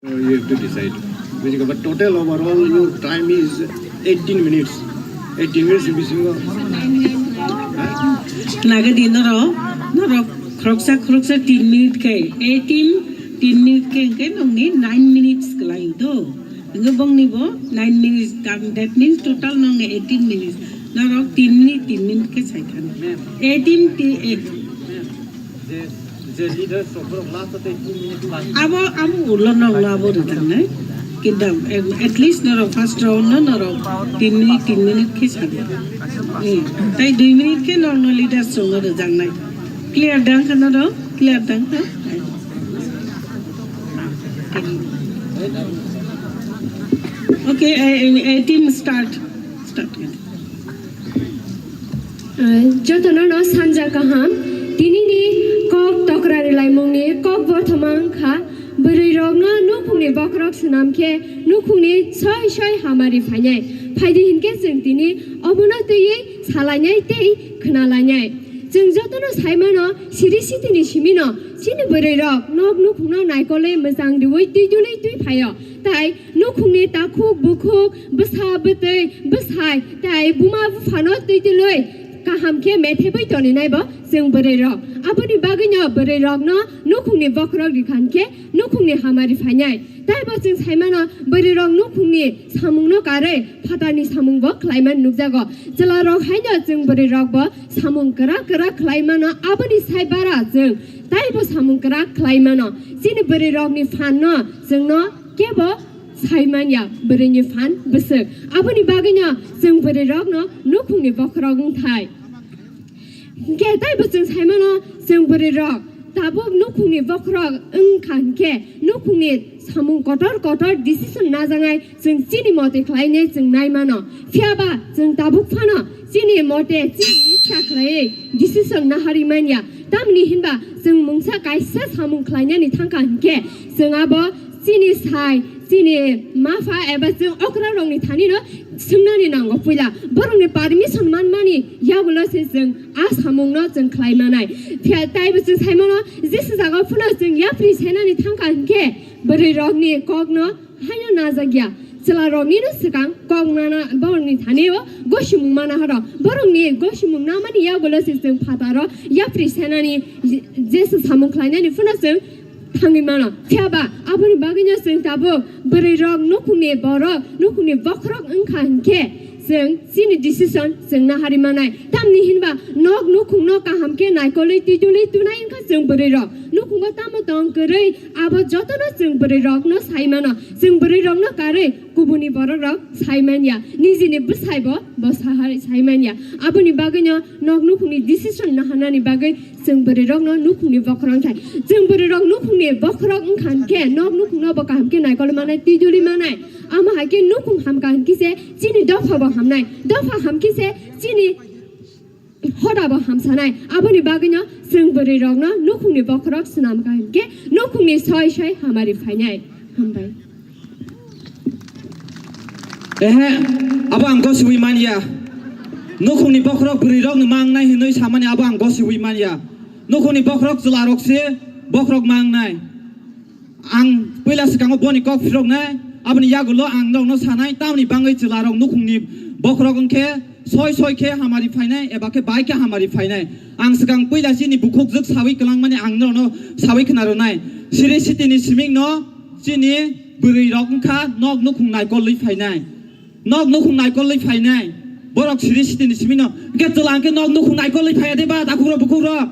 You have to decide. But total overall your time is eighteen minutes. Eighteen minutes bisingo. Nagadi norok, norok khoroksa khoroksa tin minute khe, eighteen tin minute khe, khe nongni nine minutes kwlai do. Nge bongni bo nine minutes, that means total nong eighteen minutes. Norok tin minute, tin minute khe sai khan. Eighteen ti, eh. Je, je leaders rok borok last o tei two minute last. Abo, abo ulo nong abo rwjaknai. Kintu, em, at least norok first round no norok tin minute, tin minute khe sadi. Hmm. Tai dui minute khe norok no leaders rok no rwjaknai. Clear dang kha norok? Clear dang kha? Okay, eh, eh, eh, team start. Start. Jotono no sanja kaham. Tinini kok tokra rilaimungni kok bortoma wngkha, bwrwirokno nukhungni bokhorok swnam khe nukhungni soi soi hamari phainai. Phaidi hinkhe chwng tini omono twiwi salainai tei khwnalainai. Chwng jotono saimano, siri sitini simino chini bwrwirok nok nukhungno naikolwi mwchang riwi twi duli twi phaio. Tai nukhungni takhuk bukhuk, bwsa bwtwi, bwsai tai buma buphano twi duli kaham khe methebwi toninai bo chwng bwrwirok. Aboni bagwino bwrwirokno nukhungni bokhorok rikhan khe nukhungni hamari phainai. Taibo chwng saimano, bwrwirok nukhungni samungno karwi phatarni samungbo khlaiman nukjago. Chwlarok haino chwng bwrwirokbo samung kwrak kwrak khlaimano, aboni sai bara chwng taibo samung kwrak khlaimano. Chini bwrwirokni phanno chwngno kebo saimanya, bwrwini phan bwswk. Aboni bagwino chwng bwrwirokno nukhungni bokhorok wngthai. Hinkhe taibo chwng saimano, chwng bwrwirok tabuk nukhungni bokhorok wngkha hinkhe nukhungni samung kotor kotor decision najaknai chwng chini mote khlainai chwng naimano. Phiyaba chwng tabuk phano chini mote chini ichha khlaiwi decision naharwi manya. Tamni hinba chwng mungsa kaisa samung khlainani thangkha hinkhe chwng abo chini sai, chini mapha eba chwng okrarokni thanino swngnani nango puila. Borokni permission manmani yagulo se chwng a samungno chwng khlai manai. Phiya taibo chwng sai mano, jesa jaga phano chwng yapri senani thangkha hinkhe bwrwirokni kokno haino najakya. Chwlaroknino swkang kok nana borokni thanio gosimung mana horo. Borokni gosimung namani yagulo se chwng phataro yapri senani je-, jesa samung khlainani phano chwng thangwi mano. Phiyaba aboni bagwino chwng tabuk bwrwirok, nukhungni borok, nukhungni bokhorok wngkha hinkhe chwng chini decision chwng naharwi manai. Tamni hinba nok nukhungno kaham khe naikolwi twi duli tunai wngkha chwng bwrwirok. Nukhungo tamo tong kwrwi abo jotono chwng bwrwirokno sai mano. Chwng bwrwirokno karwi kubuni borokrok sai manya. Nijini bwsaibo bo sahai sai manya. Aboni bagwino nok nukhungni decision naharnani bagwi chwng bwrwirokno nukhungni bokhorok wngthai. Chwng bwrwirok nukhungni bokhorok wngkha hinkhe nok nukhungno bo kaham khe naikol manai, twi duli manai. Amo hai khe nukhung hamkha hinkhe se chini dopha bo hamnai. Dopha hamkhe se chini hoda bo hamsanai. Aboni bagwino chwng bwrwirokno nukhungni bokhorok swnamkha hinkhe nukhungni soi soi hamari phainai. Hambai. Ehe, abo ang gosiwi manya. Nukhungni bokhorok bwrwirokno mangnai hinwi samani abo ang gosiwi manya. Nukhungni bokhorok chwlarok se bokhorok mangnai. Ang puila swkango boni kok phiroknai, aboni yagulo ang norokno sanai, tamni bangwi chwlarok nukhungni bokhorok wngkhe soi soi khe hamari phainai eba khe bai khe hamari phainai. Ang swkang puila chini bukhukjwk sawi kwlangmani ang norokno sawi khna rwnai. Siri sitini simingno chini bwrwirok wngkha nok nukhung naikolwi phainai. Nok nukhung naikolwi phainai. Borok siri sitini simingno. Hwnkhe chwla hwnkhe nok nukhung naikolwi phaiya deba, takhukrok bukhukrok?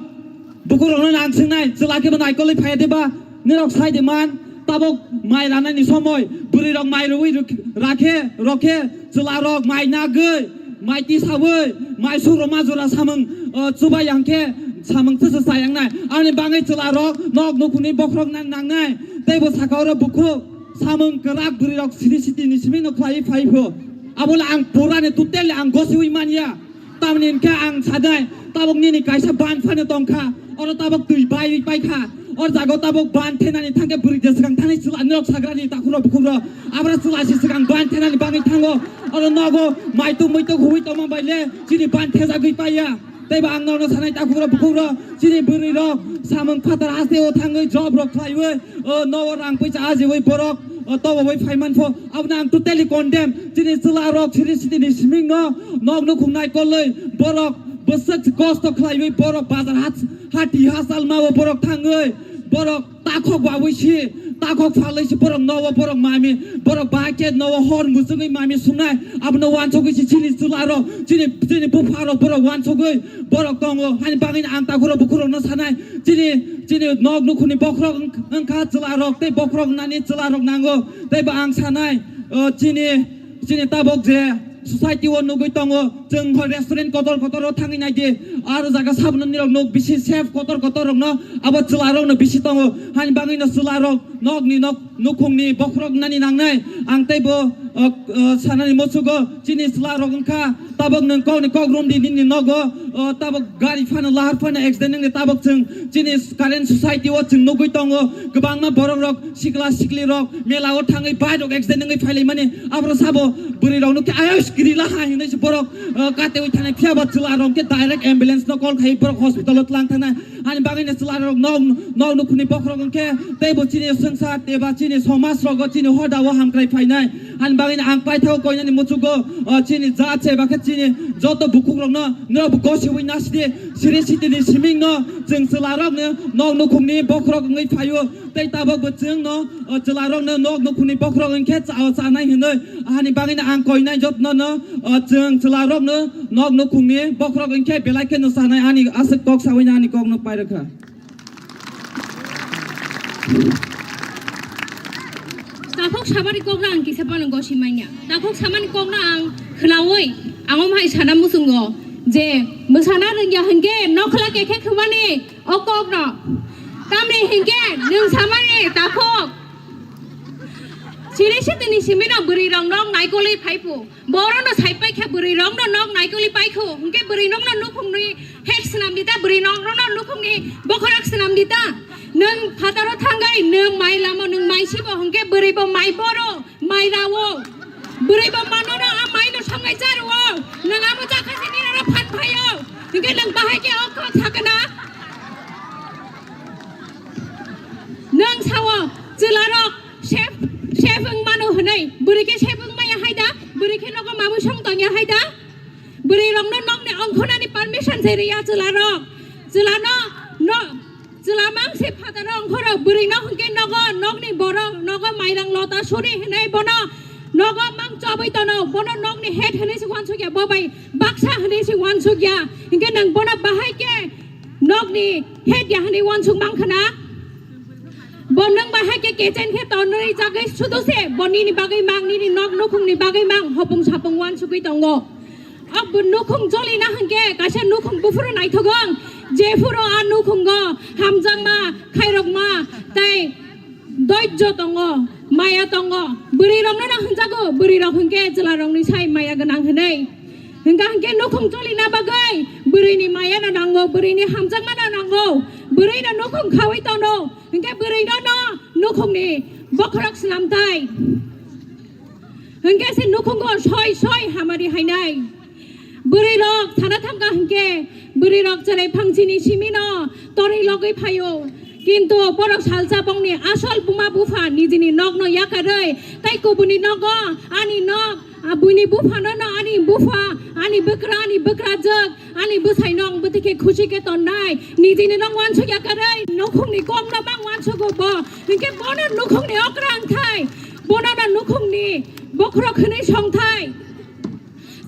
Bukhukrokno ang swngnai, chwla khe bo naikolwi phaiya deba? Nirok sai de man, tabok mai ranani somoi, bwrwirok mai rwi rwk-, rakhe, rokhe, chwlarok mai nagwi, mai tisawi, mai sukrok ma jora samung, o, chubai yang khe samung chwsa chayang nai. Ani bangwi chwlarok nok nukhungni bokhorok nang nangnai. Tei bo saka oro bukhuk samung kwrak bwrwirok siri sitini simingno khlaiwi phai pho. Abono ang purani totally ang gosiwi manya. Tamni hwnkhe ang sadai, tabuk nini kaisa ban phano tongkha, oro tabuk twi baiwi paikha, o jaga tabuk ban thenani thangkhe bwrwi de swkang thani chwla norok sagrani takhukrok bukhukrok, abra chwla se swkang ban thenani bangwi thango, oro nogo maituk muituk huwi tongma bai le chini ban thejagwi paiya. Teibo ang nono sanai takhukrok bukhukrok, chini bwrwirok samung phatar haste o thangwi job rok khlaiwi, o nogo rang puisa ajiwi borok, o tobo bai phaiman pho, abono ang totally condemn. Chini chwla rok siri siti ni siming no nok nukhung nai kolwi borok bwswk kosto khlaiwi borok bazar hat hati hachal mao borok thangwi borok takhok bawi si, takhok phalwi si borok nogo borok mami, borok bahai khe nogo hor muchungwi mami sungnai. Abono wansugwi si chini chwla rok, chini, chini bupha rok borok wansugwi borok tongo. Hani bagwi ang takhukrok bukhukrok no sanai, chini, chini nok nukhungni bokhorok wng-, wngkha chwla rok tei bokhorok nani chwla rok nango. Teibo ang sanai, o, chini, chini tabok je society o nugwi tongo, chwng hoi restaurant kotor kotor o thangwi nai di, aro jaga saboni rok nuk bisi safe kotor kotor rok no, abo chwla rok no bisi tongo. Hani bagwi no chwla rok nok ni nok nukhung ni bokhorok nani nangnai. Ang teibo, o, o, sanani muchugo chini chwla rok wngkha, tabok nwng kok ni kok rum di nini nogo, o, tabok gari phano lahar phano accident wngni tabok chwng chini current society o chwng nugwi tongo, kwbangma borok rok sikla sikli rok mela o thangwi bike rok accident wngwi phailaimani. Abro sabo bwrwi rok nukhe ayos kiri laha hinwi se borok, o, katewi thanai phiya ba chwla rok khe direct ambulance no call khai borok hospital o tlang thanai. Ani bagwi no chwla rok nok, nok nukhungni bokhorok wngkhe teibo chini swngchar teiba chini somaj rogo chini hoda o hamkrai phainai. Ani bagwi no ang paithago koinani muchugo, o, chini jat se bakhe chini joto bukhuk rokno norok bo gosiwi nasidi siri sitini siming no chwng chwla rokno nok nukhungni bokhorok wngwi phaio. Tei tabok bo chwng no, o, chwla rokno nok nukhungni bokhorok wngkhe cha-, o, chanai hinwi. Ani bagwi no ang koinai jotono no, o, chwng chwla rokno nok nukhungni bokhorok wngkhe belai khe no chanai ani aswk kok sawi no ani kok no pairwkha. Takhuk samani kokno ang kisa phano gosi manya. Takhuk samani kokno ang khnaui ang omo hai sana muchungo je mwsana rwngya hinkhe nokhla kekhe khumani o kokno. Tamni hinkhe nwng samani takhuk. Siri sitini simino bwrwi rok nok naikolwi phaipu. Borokno sai paikha bwrwi rokno nok naikoli paikhu, hinkhe bwrwi nokno nukhungni head swnam dita, bwrwi nokno nukhungni bokhorok swnam dita. Nwng phataro thangwi nwng mai lamo, nwng mai sibo, hinkhe bwrwi bo mai boro, mai rao. Bwrwi bo manono a maino songwi charo. Nwng amo jakha se nini aro phan phaio. Hinkhe nwng bahai khe o kok sakna. Nwng sao chwlarok Chef, chef wng mano hwnwi, bwrwi khe chef wng maya hai da, bwrwi khe nogo mamwi song tongya hai da, bwrwi rokno nokni ongkhornani permission se rwya chwla rok, chwla no, no, chwla mang se phataro ongkhoro, bwrwi no hwnkhe nogo, nokni borok, nogo mairang lota suri hwnwi bono, nogo mang chobwi tono, bono nokni head hwnwi se uansukya, bo bai baksa hwnwi se uansukya, hinkhe nwng bono bahai khe nokni head ya hwnwi uansuk mang khna. Bo nwng bahai khe kechen khe tonwi jagwi sudo se, bo nini bagwi mang, nini nok nukhungni bagwi mang, hopung sapung uansugwi tongo. O bo nukhung jolina hwnkhe kaisa nukhung buphuru naithogong, jephuru a nukhungo hamjakma, khairokma tei doijjo tongo, maya tongo. Bwrwi rokno no hwnjago, bwrwi rok hwnkhe chwla rokni sai maya gwnang hwnwi. Hwnkha hwnkhe nukhung jolina bagwi bwrwini maya no nango, bwrwini hamjakma no nango, bwrwi no nukhung khaui tono. Hinkhe bwrwi no no nukhungni bokhorok swnamthai. Hinkhe se nukhungo soi soi hamari hainai. Bwrwi rok sana thangkha hinkhe bwrwi rok cherai phangchini simi no torwi logwi phaio. Kintu borok salsa bongni asol buma bupha nijini nokno yakarwi tai kubuni nogo ani nok, a, buini buphano no ani bupha, ani bwkra, ani bwkrajwk, ani bwsaino ang bwtwi khe khusi khe tonnai. Nijini nok uansuk yakarwi nukhungni kokno mang uansugo bo. Hinkhe bono nukhungni okra wngthai, bono no nukhungni bokhorok hwnwi songthai.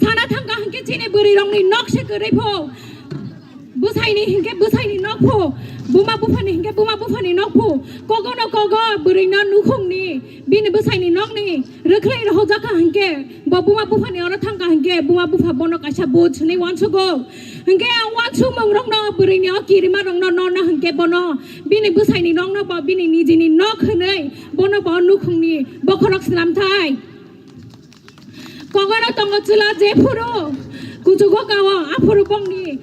Sana thangkha hinkhe chini bwrwi rokni nok se kwrwi pho. Bwsaini hinkhe bwsaini nok pho. Buma buphani hinkhe buma buphani nok pho. Kogo no kogo bwrwi no nukhungni bini bwsaini nokni rwkhlai rohorjakha hinkhe bo buma buphani oro thangkha hinkhe buma bupha bono kaisa but hwnwi uansugo. Hinkhe ang uansukmung rokno bwrwini o kirima rokno nono hinkhe bono bini bwsaini nokno bo bini nijini nok hwnwi bono bo nukhungni bokhorok swnamthai. Kogono tongo chwla jephuru kuchugo kao aphuru bongni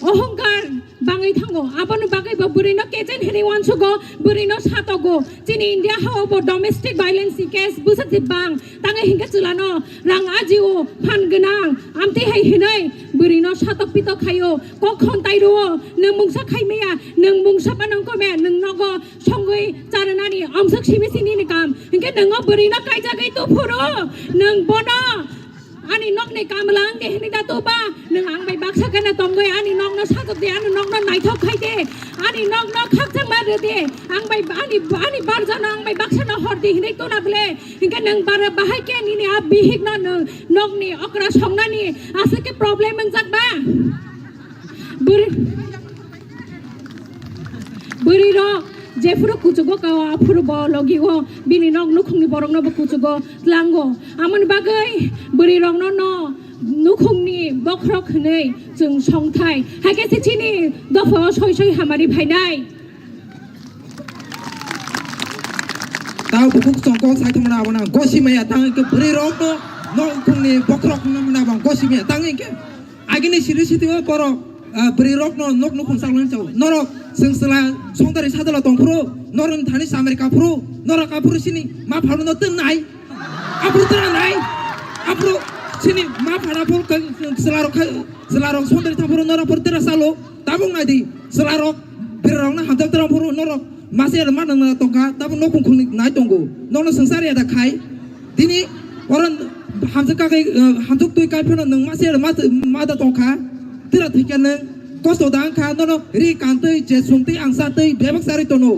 ohongkar bangwi thango. Aboni bagwi bo bwrwino kechen hwnwi uansugo, bwrwino satogo. Chini India hao bo domestic violence ni case bwswk se bang. Tangwi hinkhe chwlano rang ajio phan gwnang. Amtwi hai hwnwi Bwrwi no satok pitok khaio, kok khontai rwo, nwng mungsa khai maya, nwng mungsa panang kome, nwng nogo songwi charwnani, omsok simi sini ni kam. Hinkhe nwng o bwrwi no kaijagwi tuphuru, nwng bono ani nokni kamla wng de hinwi da tuba, nwng ang bai baksa gana tongwi ani nokno satok de, ani nokno naithok khai de, ani nokno khakchangma rw de, ang bai ani, ani barjano ang bai baksa no hor de hinwi tuna bwle. Hinkhe nwng bara bahai khe nini a bihik no nwng nokni okra songnani aswk khe problem wngjak ba? Bwrwi, bwrwi rok jephuru kuchugo kao aphuru bo logi o bini nok nukhungni borok no bo kuchugo tlango. Amoni bagwi bwrwi rok no no nukhungni bokhorok hwnwi chwng songthai. Hai khe se chini dopha o soi soi hamari phainai. Tao bukhuk chongkok sai thangmani abono gosi maya tang ke bwrwi rok no, no khungni bokhorok no mwnabo gosi maya tang ke. Agini siri sitio borok, ah, bwrwi rok no nok nukhung chaklo chao. Norok seng sela songdari sadala tongphuru, norok thani samari kaphuru, norok kaphuru sini ma phalu no twn nai. Aphuru tera nai. Aphuru sini ma phara phol kang sela rok khai, sela rok songdari thaphuru norok phuru tera salo. Tabuk nai di, chwla rok, bwrwi rok no hamjak tram phuru norok masa ya ma nang tongkha, tabuk no khung khung nai tongo, nono swngchar ya da khai, tini oro hamjak ka kai, eh, hamjak twi kai phano nwng masa ya ma, ma da tongkha, tira thikya nwng kosto da wngkha, nono ri kantwi je sungtwi ang satwi bebak charwi tono,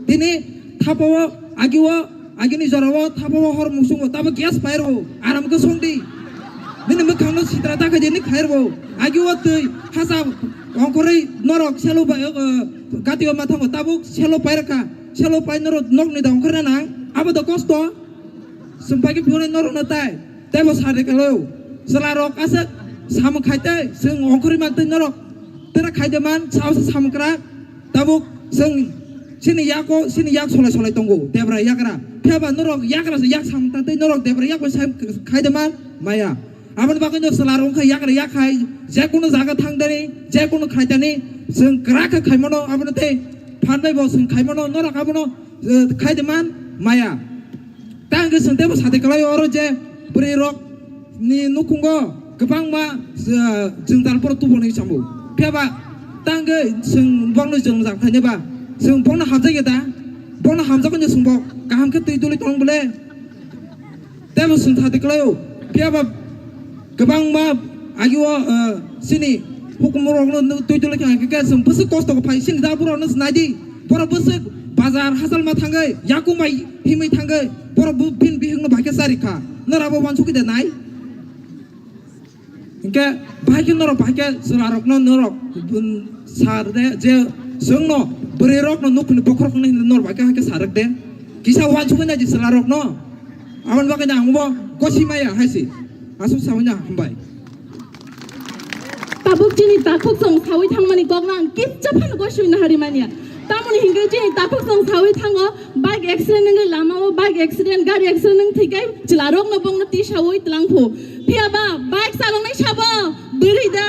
tini thapao agio Agini jorao thapao hor musungo tabo gas pairo aram khe songdi. Nini mwkhangno sitra ta khaidi ni khairbo. Agi o twi hasa ongkhorwi norok selo bai, eh, gatio ma thango tabuk selo pairkha. Selo pai norok nokni da ongkhorna nang. Abo da kosto. Sumpai khe phunai norok no tai. Tebo sari kalo. Chwla rok aswk samung khai tei chwng ongkhorwi man tei norok tera khai de man sao sa samung kra. Tabuk chwng chini yago, chini yak solai solai tongo, debra yagra. Phiya ba norok yagra se yak sam ta tei norok debra yak bai sai khai de man maya. Aboni bagwi no chwla rok wngkha yagra yak khai, je kunu jaga thang dani, je kunu khai dani, chwng kwrak khe khai mano, abono tei phan bai bo chwng khai mano, norok abono, eh, khai de man maya. Ta hwnkhe chwng teibo sadi kwlai oro je bwrwi rok ni nukhungo kwbangma, uh, jwngjal borok tubu hwnwi samu. Phiya ba ta hwnkhe chwng bokno jwngjal khainai ba chwng bokno hamjakya da? Bokno hamjakgwi no chwng bo kaham khe twi duli tong bole? Teibo chwng sadi kwlaio. Phiya ba kwbangma agio, uh, chini hukumu rokno twi duli kha hwnkhe chwng bwswk kosto khe phai chini da borok no nai di. Borok bwswk bazar hachal ma thangwi yakung bai himwi thangwi borok bo bini bihikno bai khe chari kha. Norok abo uansukwi de nai? Hinkhe bahai khe norok bahai khe chwla rokno norok, um, sar de je chwngno bwrwi rokno nukhungni bokhorok hwnwi norok bahai khe hai khe sarwk de. Kisa uansukwi nai di chwla rokno. Aboni bagwi no ang bo gosi maya hai se. Aswk saui no hambai. Tabuk chini takhuk chwng saui thangmani kokno ang kisa phano gosi na hari manya. Tamoni hinkhe chini takhuk chwng saui thango, bike accident wngwi lama o, bike accident, gari accident wng thwikai chwla rokno bongno tisaui twlang phu. Phiya ba bike chaloknai sabo bwrwi da,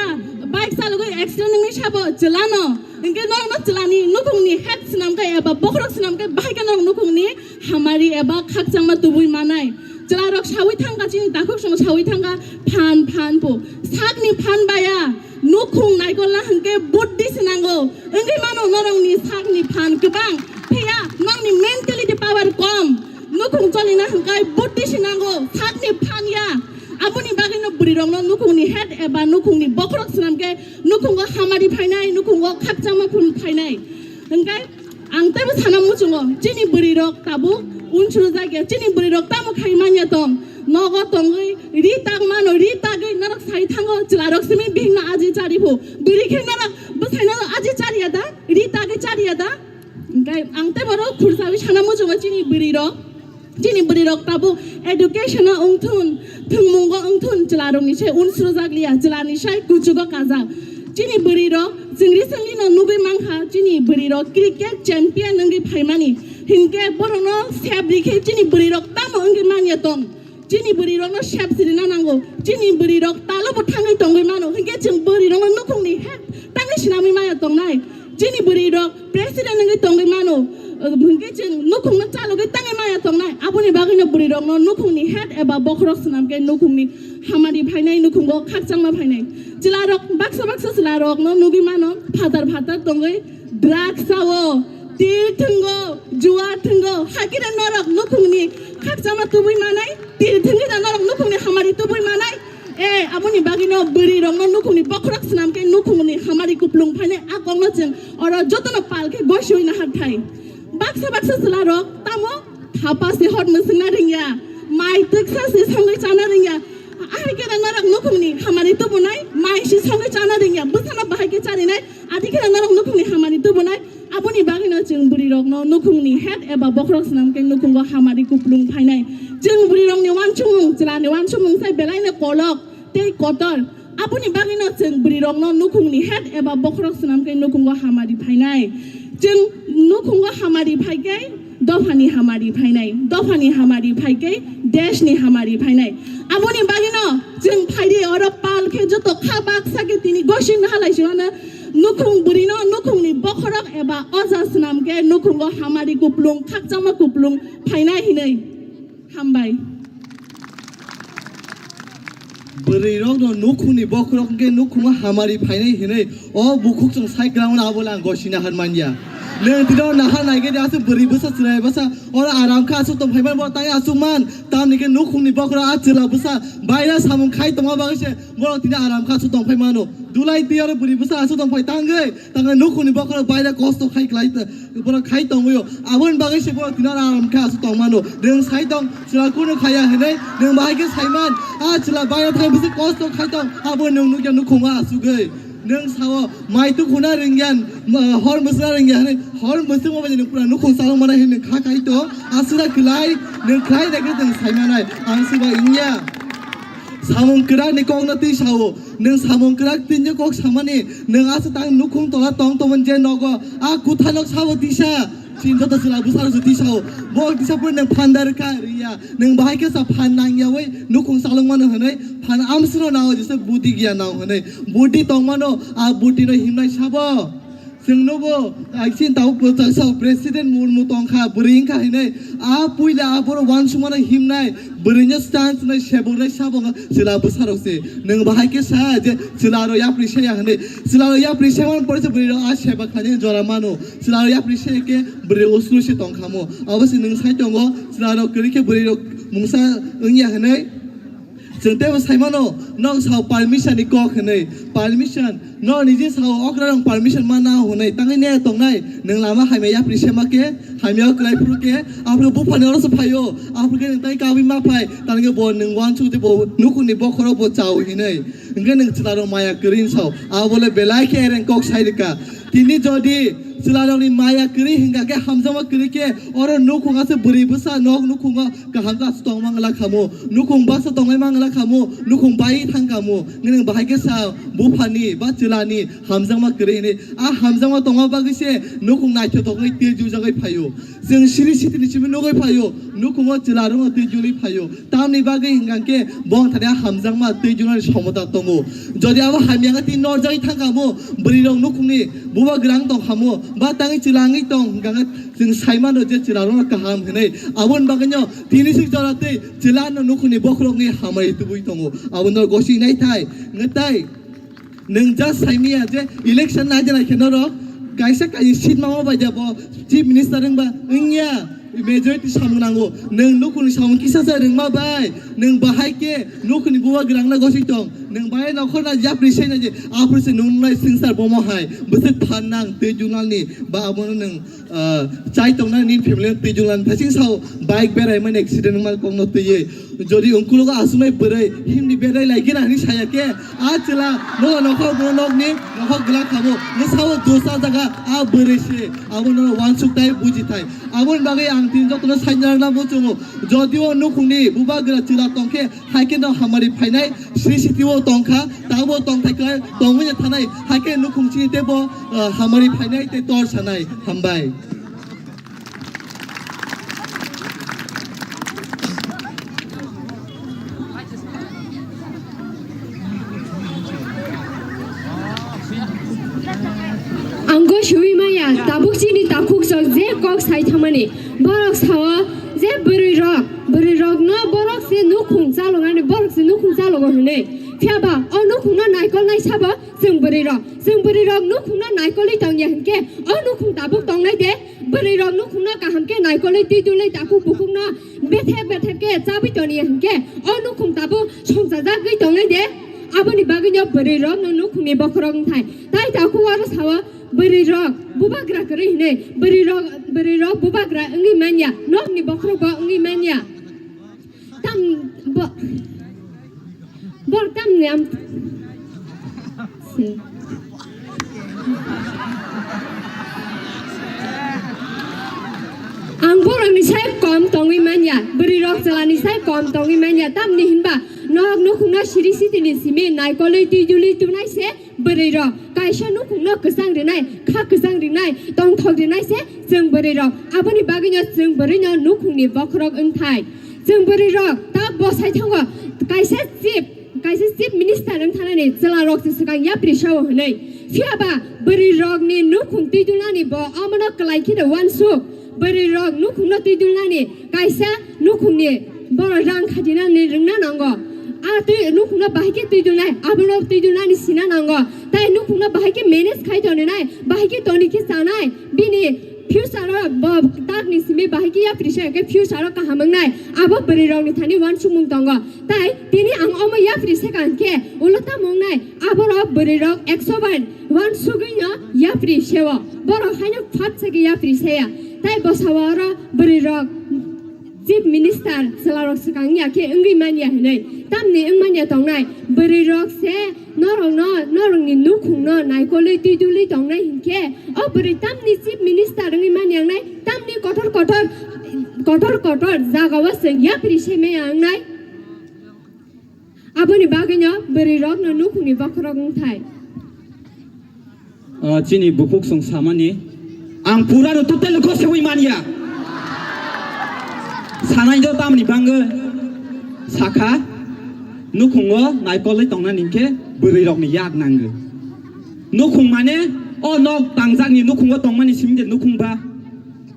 bike chalogwi accident wngnai sabo chwlano. Hinkhe norokno chwlani nukhungni head swnamkhe eba bokhorok swnamkhe bahai khe norok nukhungni hamari eba khakchangma tubui manai. Chwla rok saui thangkha, chini takhuk song saui thangkha, phan, phan po. Sakni phan baya, nukhung naikolna hwnkhe buddhi se nango. Wngwi mano norokni sakni phan kwbang, phiya nokni mentality power kom. Nukhung cholina hwnkhe buddhi se nango, sakni phan ya. Aboni bagwino bwrwi rokno nukhungni head eba nukhungni bokhorok swnamkhe nukhungo hamari phainai, nukhungo khakchangma phun phainai. Hwnkhe ang teibo sana muchungo, chini bwrwi rok tabuk unsuru jakya, chini bwrwi rok tamo khai manya tong, nogo tongwi ri tak mano, ri tagwi norok sai thango, chwla rok simi bihikno aji chari phu, bwrwi khe norok bwsaino aji chariya da, ri tagwi chariya da? Hwnkhe ang teibo oro khursawi sana muchungo chini bwrwi rok. Chini bwrwi rok tabuk education o wngthun, thwngmungo wngthun, chwla rokni sai unsuru jakliya, chwlani sai kuchugo kajak. Chini bwrwi rok chwngri sengri no nugwi mankha, chini bwrwi rok cricket champion wngwi phaimani. Hinkhe borokno sep rikhe chini bwrwi rok tamo wngwi manya tong. Chini bwrwi rokno sep sirina nango. Chini bwrwi rok talo bo thangwi tongwi mano. Hinkhe chwng bwrwi rokno nukhungni he tangwi sinamwi manya tongnai. Chini bwrwi rok president wngwi tongwi mano, hwnkhe chwng nukhungno chalogwi tangwi maya tongnai. Aboni bagwino bwrwi rokno nukhungni head eba bokhorok swnam khe nukhungni hamari phainai, nukhungo khakchangma phainai. Chwla rok baksa baksa chwla rokno nugwi mano, phatar phatar tongwi drugs sao, tir thwngo, juwa thwngo, hakhe norok nukhungni khakchangma tubui manai, tir thwngwi da norok nukhungni hamari tubui manai. E, aboni bagwino bwrwi rokno nukhungni bokhorok swnam khe nukhungni hamari kuplung phainai, a kokno chwng oro jotono pal khe gosiwi nahar thai. Baksa baksa chwla rok tamo thapa se hor mwswngna ringya, mai twksa se songwi chana ringya. Ahai khe norok nukhungni hamari tubunai, mai se songwi chana ringya, bwsano bahai khe charinai, adi khe norok nukhungni hamari tubunai. Aboni bagwino chwng bwrwi rokno nukhungni head eba bokhorok swnam khe nukhungo hamari kuplung phainai. Chwng bwrwi rokni wansukmung, chwlani wansukmung sai belaino kolok tei kotor. Aboni bagwino chwng bwrwi rokno nukhungni head eba bokhorok swnam khe nukhungo hamari phainai. Chwng nukhungo hamari phai khe dophani hamari phainai, dophani hamari phai khe deshni hamari phainai. Aboni bagwino chwng phaidi oro pal khe joto kha baksa khe tini gosing nahalai singano nukhung bwrwino nukhungni bokhorok eba oja swnam khe nukhungo hamari kuplung, khakchangma kuplung phainai hinwi. Hambai. Bwrwi rokno nukhungni bokhorok hwnkhe nukhungo hamari phainai hinwi o bukhuk chwng sai kwlangmano abo le ang gosina han manya. Nwng tino naha naigwi de aswk bwrwi bwsa chwrai bwsa oro aram kha aswk tong phaiman bo tai aswk man tamni khe nukhungni bokhorok a chwla bwsa baira samung khai tongma bagwi se borok tini aram kha aswk tong phaimano. Dulai twi oro bwrwi bwsa aswk tong phai tangwi tangwi nukhungni bokhorok baira kosto khai kwlai ta-, borok khai tongwi o. Aboni bagwi se borok tini oro aram kha aswk tongmano. Nwng sai tong chwla kunu khaya hinwi nwng bahai khe saiman. A chwla baira thang bisi kosto khai tong abo nwng nukya nukhungo asugwi. Nwng sao mai tukhuna ringyan, ma-, hor mwswna ringyan hinwi hor mwswngma bai nwng pura nukhung chalok mana hinwi kha khai to. Aswra kwlai nwng khlai naikhe nwng saimanai. Ang siba wngya. Samung kwrakni kokno twi sao. Nwng samung kwrak tini kok samani, nwng aswk tang nukhung tola tong tongmani je nogo, a kwtha nok sabo tisa, chini joto chwla bwsarok se tisao. Bo tisa phuru nwng phan da rwkha, rwya. Nwng bahai khe sa phan nangyawi nukhung chalokmano hwnwi, phan amsino nao jesa budi giya nao hwnwi. Budi tongmano, a budino himnai sabo. Chwng nugo, aising tau bwsaksa President Murmu tongkha, bwrwi wngkha hinwi. A puila a borok wansukmano himnai, bwrwino chance nai, seboknai, sabokno chwla bwsarok se. Nwng bahai khe sa je chwla aro yapri saya hinwi. Chwla aro yapri saya man pore se bwrwi rok a seba khlainani jora mano. Chwla aro yapri saya khe bwrwi uslu se tongkhamo. Abo se nwng sai tongo, chwla rok kwrwi khe bwrwi rok mungsa wngya hinwi. Chwng teibo saimano, nok sao permission ni kok hinwi. Permission, no niji sao okra rok permission mana hinwi. Tangwi ne tongnai, nwng lama hamya yapri sema khe, hamya kwlai phuru khe, aphuru buphani oro se phaio, aphuru khe nwng tai kabui ma phai, tangwi bo nwng wansuk je bo nukhungni bokhorok bo chao hinwi. Hwnkhe nwng chwla rok maya kwrwi sao, abo le belai khe ereng kok sai rwkha. Tini jodi chwla rokni maya kwrwi hwnkha khe hamjakma kwrwi khe, oro nukhung ase bwrwi bwsa nok nukhungo kaham khe aswk tong mangla khamu, nukhung baksa tongwi mangla khamu, nukhung bai thang khamu, nwng bahai khe sa buphani ba chwlani hamjakma kwrwi hinwi. A hamjakma tongma bagwi se nukhung naithotokgwi tei jujagwi phaio. Chwng siri sitini simi nugwi phaio, nukhungo chwla rokno tei juli phaio. Tamni bagwi hwnkha khe bong thani a hamjakma tei julani somota tongo. Jodi abo hamya khe tei norjagwi thang khamu, bwrwi rok nukhungni buba gwrang tong khamu, ba tangwi chwla wngwi tong hwnkha khe chwng sai mano je chwla rokno kaham hinwi. Aboni bagwino tini sik jora tei chwla no nukhungni bokhorok wngwi hamari tubui tongo. Abono gosik nai thai, ngai tai. Nwng just saimaya je election naidi naikhe norok kaisa kaisa seat mama bai de bo chief minister wngba wngya majority samung nango. Nwng nukhungni samung kisa se rwngma bai nwng bahai khe nukhungni buba gwrangna gosik tong. Nwng bahai nokhorna yapri saina je aphuru se nungnai singsar bomo hai bwswk phan nang tei junalni ba abono nwng ah, chai tongna nini family no twijlang thasing sao bike berai mani accident wngma kokno twiwi. Jodi ungkulogo asumai bwrwi himni berai lai gina hinwi saya khe, a chwla nogo nokhor bo nokni nokhor gwlak khamo, nwsao dosa jaga a bwrwi se, abo no wansuk tai buji tai. Aboni bagwi ang tini jotono saina rwna muchungo, jodi o nukhungni bubagra chwla tongkhe, hai khe no hamari phainai, sri siti o tongkha, tabo tongthai khe tongwi thanai, hai khe nukhung chini tebo, ah, hamari phainai tei tor sanai. Hambai. Ang gosiwi Je kok sai thangmani, borok sao je bwrwi rok, bwrwi rok no borok se nukhung chaloknani, borok se nukhung chalogo hinwi. Phiya ba o nukhung no naikolnai sabo chwng bwrwi rok, chwng bwrwi rok nukhung no naikolwi tongya hinkhe o nukhung tabuk tongnai de, bwrwi rok nukhung no kaham khe naikolwi twi dulwi takhuk bukhuk no bethe bethe khe chabwi toniya hinkhe o nukhung tabuk songchajagwi tongnai de. Aboni bagwi no bwrwi rok no nukhung ni bokhorok wngthai. Tai takhuk oro sao, bwrwi rok bubagra kwrwi hinwi, bwrwi rok, bwrwi rok bubagra wngwi manya, nokni bokhorok bo wngwi manya. Tam bo, bor tam ni am. Se. Ang borokni sai kom tongwi manya, bwrwi rok chwlani sai kom tongwi manya, tamni hinba nok nukhungno siri sitini simi naikolwi twi dulwi tunai se. Bwrwi rok kaisa nukhungno kwchang rinai, kha kwchang rinai, tongthok rinai se chwng bwrwi rok. Aboni bagwino chwng bwrwino nukhungni bokhorok wngthai. Chwng bwrwi rok ta bosai thango kaisa chief, kaisa chief minister wngthanani chwla rok se swkang yapri sao hwnwi. Phiya ba bwrwi rokni nukhung twi dulnani bo omono kwlai kheno uansuk. Bwrwi rok nukhungno twi dulnani kaisa nukhungni borok rang khatinani rwngna nango. A twi nukhungno bahai khe twi dulnai, abono twi dulnani sina nango. Tai nukhungno bahai khe manage khai toninai, bahai khe toni khe chanai, bini future o bo takni simi bahai khe yapri se khe future o kaham wngnai. Abo bwrwi rokni thani uansukmung tongo. Tai tini ang omo yapri se kang khe ulo tamo wngnai, aborok bwrwi rok ekso bar uansugwino yapri seo, borok haino phat se khe yapri saya. Tai bwsao oro bwrwi rok chief minister chwla rok swkang ya khe wngwi manya hinwi. Tamni wngmanya tongnai bwrwi rok se norokno, norokni nukhungno naikolwi twi dulwi tongnai hinkhe o bwrwi tamni chief minister wngwi manya wngnai, tamni kotor kotor, kotor kotor jagao chwng yapri se maya wngnai. Aboni bagwino bwrwi rokno nukhungni bokhorok wngthai. Ah, chini bukhuk song samani ang purano total gosewi manya. Sanai do tamni bangwi sakha nukhungo naikolwi tongna ningkhe bwrwi rokni yak nango. Nukhung mane o nok tangjakni nukhungo tongmani simide nukhung ba.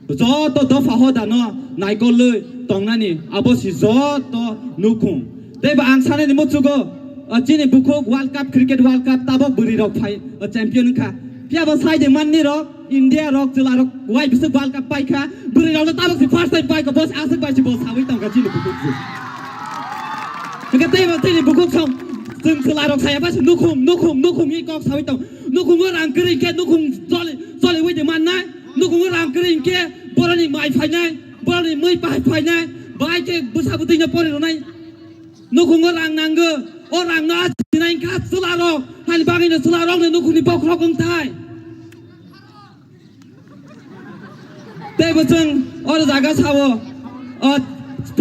Joto dopha hodano naikolwi tongnani abo si joto nukhung. Teibo ang sanani muchugo, o chini bukhuk World Cup, Cricket World Cup tabok bwrwi rok phai, o champion wngkha. Phiya bo saide manni rok, India rok, chwla rok wai bisik World Cup paikha, bwrwi rok no tabok si first time paikha, bo si aswk bai si bo sawi tongkha chini bukhuk si. Hwnkhe teibo chini bukhuk song, chwng chwla rok saya bai si nukhung, nukhung, nukhung hi kok sawi tong. Nukhungo rang kwrwi khe nukhung choli, choliwi de mannai. Nukhungo rang kwrwi hinkhe boroni mai phainai, boroni mui pai phainai, bai khe bwsa bwtwino pori rwnai. Nukhungo rang nango, o rangno asinai hinkha chwla rok, hani bagwino chwla rokno nukhungni bokhorok wngthai. Teibo chwng oro jaga sao, o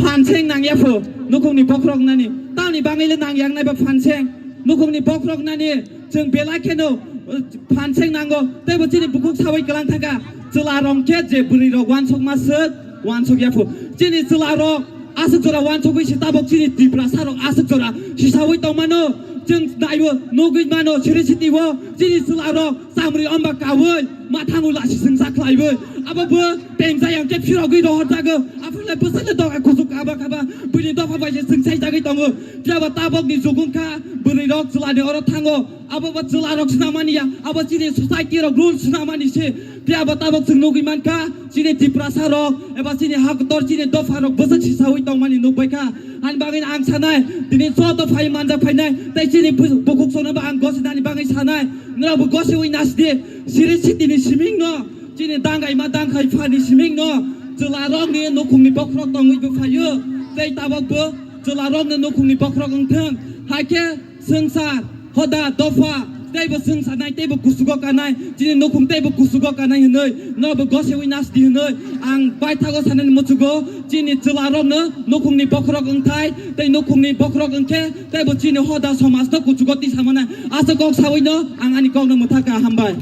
phanseng nangya pho, nukhungni bokhorok nani, tamni bagwile nangya wngnai ba phanseng, nukhungni bokhorok nani. Chwng belai kheno, uh, phanseng nango, teibo chini bukhuk sawi kwlang thangkha. Chwla rok khe je bwrwi rok uansukma swk, uansuk yaphu. Chini chwla rok aswk jora uansugwi se tabok chini Tiprasa rok aswk jora sisawi tongmano. Chwng naibo nugwi mano siri siti o chini chwla rok chamri omba kawi mathango lasi sengsa khlaiwi. Abo bo pengjayang khe phirogwi rohorjago. Aphuru le bwsai le doga kuchuk kaba kaba bwini dopha bai se chwng sai jagwi tongo. Phiya ba tabok ni jugungkha bwrwi rok chwla ni oro thango. Abo bo chwla rok swnamani ya, abo chini society rok rule swnamani se. Phiya bo tabok chwng nugwi mankha, chini Tiprasa rok eba chini ha kotor chini dopha rok bwswk sisawi tongmani nukbaikha. Ani bagwi ang sanai, tini joto phai manjak phainai, tei chini bu-, bukhuk songno bo ang gosinani bagwi sanai, norok bo gosiwi nasdi, siri sitini siming no, chini dangai ma dangkhai phani siming no, chwla rok ni nukhung ni bokhorok tongwi bo phaio, tei tabok bo chwla rok ni nukhung ni bokhorok wngthwng, hai khe Swngchar, hoda, dopha, teibo swngcharnai, teibo kusugo kanai, chini nukhung teibo kusugo kanai hinwi, nobo gosewi nasdi hinwi, ang paithago sanani muchugo, chini chwla rokno nukhungni bokhorok wngthai, tei nukhungni bokhorok wngkhe, teibo chini hoda somajno kuchugo tisamani, aswk kok sawino ang ani kokno mwthaka, hambai.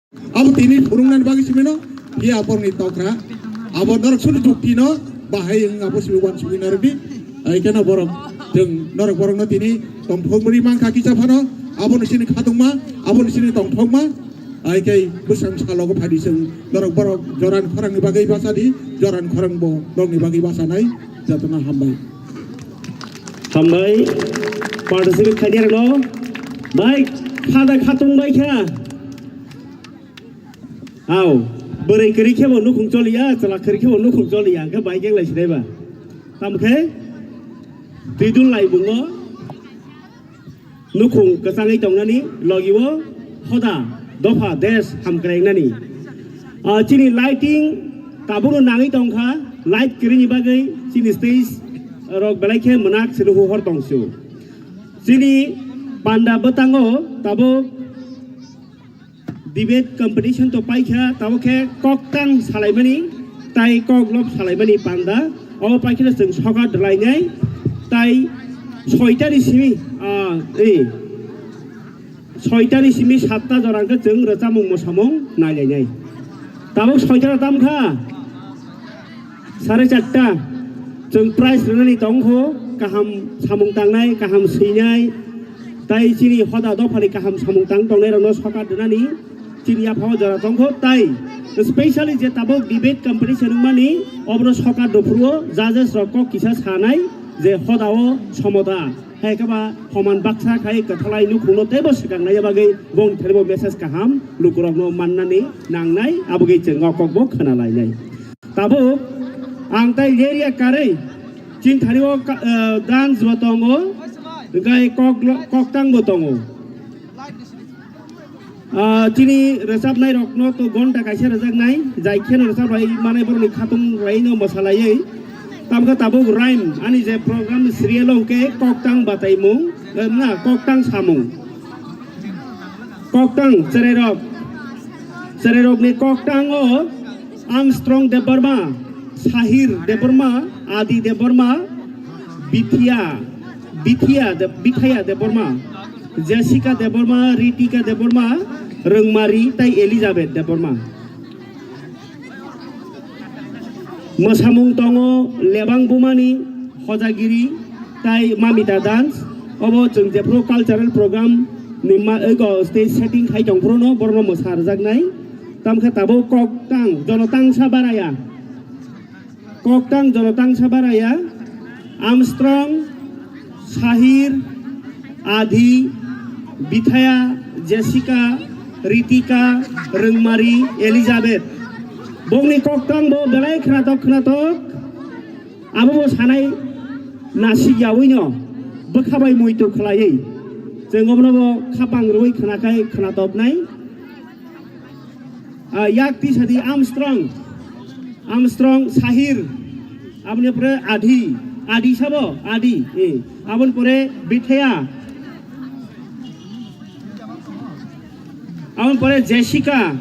Abo tini phurungnani bagwi simi no, phiya borokni tokra. Abo norok suri jukti no, bahai wng abo simi uansugwi narwkdi. Ai kheno borok, chwng norok borokno tini tongthokmani mankha kisa phano, abo ni sini khatungma, abo ni sini tongthokma. Ai khe bwsang salogo phadi chwng norok borok joran khorangni bagwi basa di, joran khorang bo norokni bagwi basa nai, jotona hambai. Hambai, participate khainai rokno. Bai, khada khatung bai kha. Au, bwrwi kwrwi khe bo nukhung choliya, chwla kwrwi khe bo nukhung choliya, hwnkhe bai khe lai sinai ba. Tamo khe, twidul laibungo nukhung kwchangwi tongnani, logi o hoda, dopha, desh hamkraingnani. Ah, chini lighting tabukno nangwi tongkha, light kwrwini bagwi chini stage rok belai khe mwnak se nuhu hor tongsu. Chini panda bwtango tabuk debate competition to paikha, tabuk khe koktang salaimani, tai koklop salaimani panda, obo paikhe chwng sokat rwlainai, tai soitani simi, ah, ei, soitani simi satta jora hwnkhe chwng rwchapmung mwsamung nailainai. Tabuk soita tam kha. Sare charta, chwng prize rwnani tongkho, kaham samung tangnai, kaham swinai, tai chini hoda dophani kaham samung tang tongnairokno sokat rwnani chini yaphao jora tongkho, tai specially je tabuk debate competition wngmani, obono sokat rwphuru-o judges rok kok kisa sanai je hoda-o somota. Hai khe ba homan baksa khai kwthalai nukhungno teibo swkang naiya bagwi bongni thani bo message kaham lukurokno mannani nangnai, abogwi chwng o kokbo khwnalainai. Tabuk ang tai area karwi chini thani o ka-, eh, dance bo tongo, hwnkhe koklo-, koktang bo tongo. Ah, chini rwchapnai rokno to gonta kaisa rwjaknai, jai kheno rwchap bai manai borokni khatung raino mwsalaiwi. Tamkhe tabuk rhyme ani je program serial hwnkhe koktang bataimung, eh, na koktang samung. Koktang chwrairok, chwrairokni koktango Armstrong Debbarma, Sahir Debbarma, Adi Debbarma, Bithia, Bithia Deb-, Bithaya Debbarma, Jessica Debbarma, Ritika Debbarma, Rwngmari tai Elizabeth Debbarma. Mwsamung tongo Lebang Bumani, Hojagiri tai Mamita Dance. Obo chwng jephru cultural program ni ma-, ego stage setting khai tong phuru no borokno mwsa rwjaknai. Tamkhe tabuk koktang, Jonotangsa Baraya. Koktang Jonotangsa Baraya, Armstrong, Sahir, Adhi, Bithaya, Jessica, Ritika, Rwngmari, Elizabeth. Bongni koktang bo belai khnatok khnatok. Abo bo sanai nasik yaui no bwkha bai muitu khlaiwi. Chwng obono bo khapang rwui khnakai khnatoknai. Ah, yak tisa di Armstrong. Armstrong, Sahir. Aboni pore Adi. Adi sabo? Adi. Eh. Aboni pore Bithaya. Aboni pore Jessica,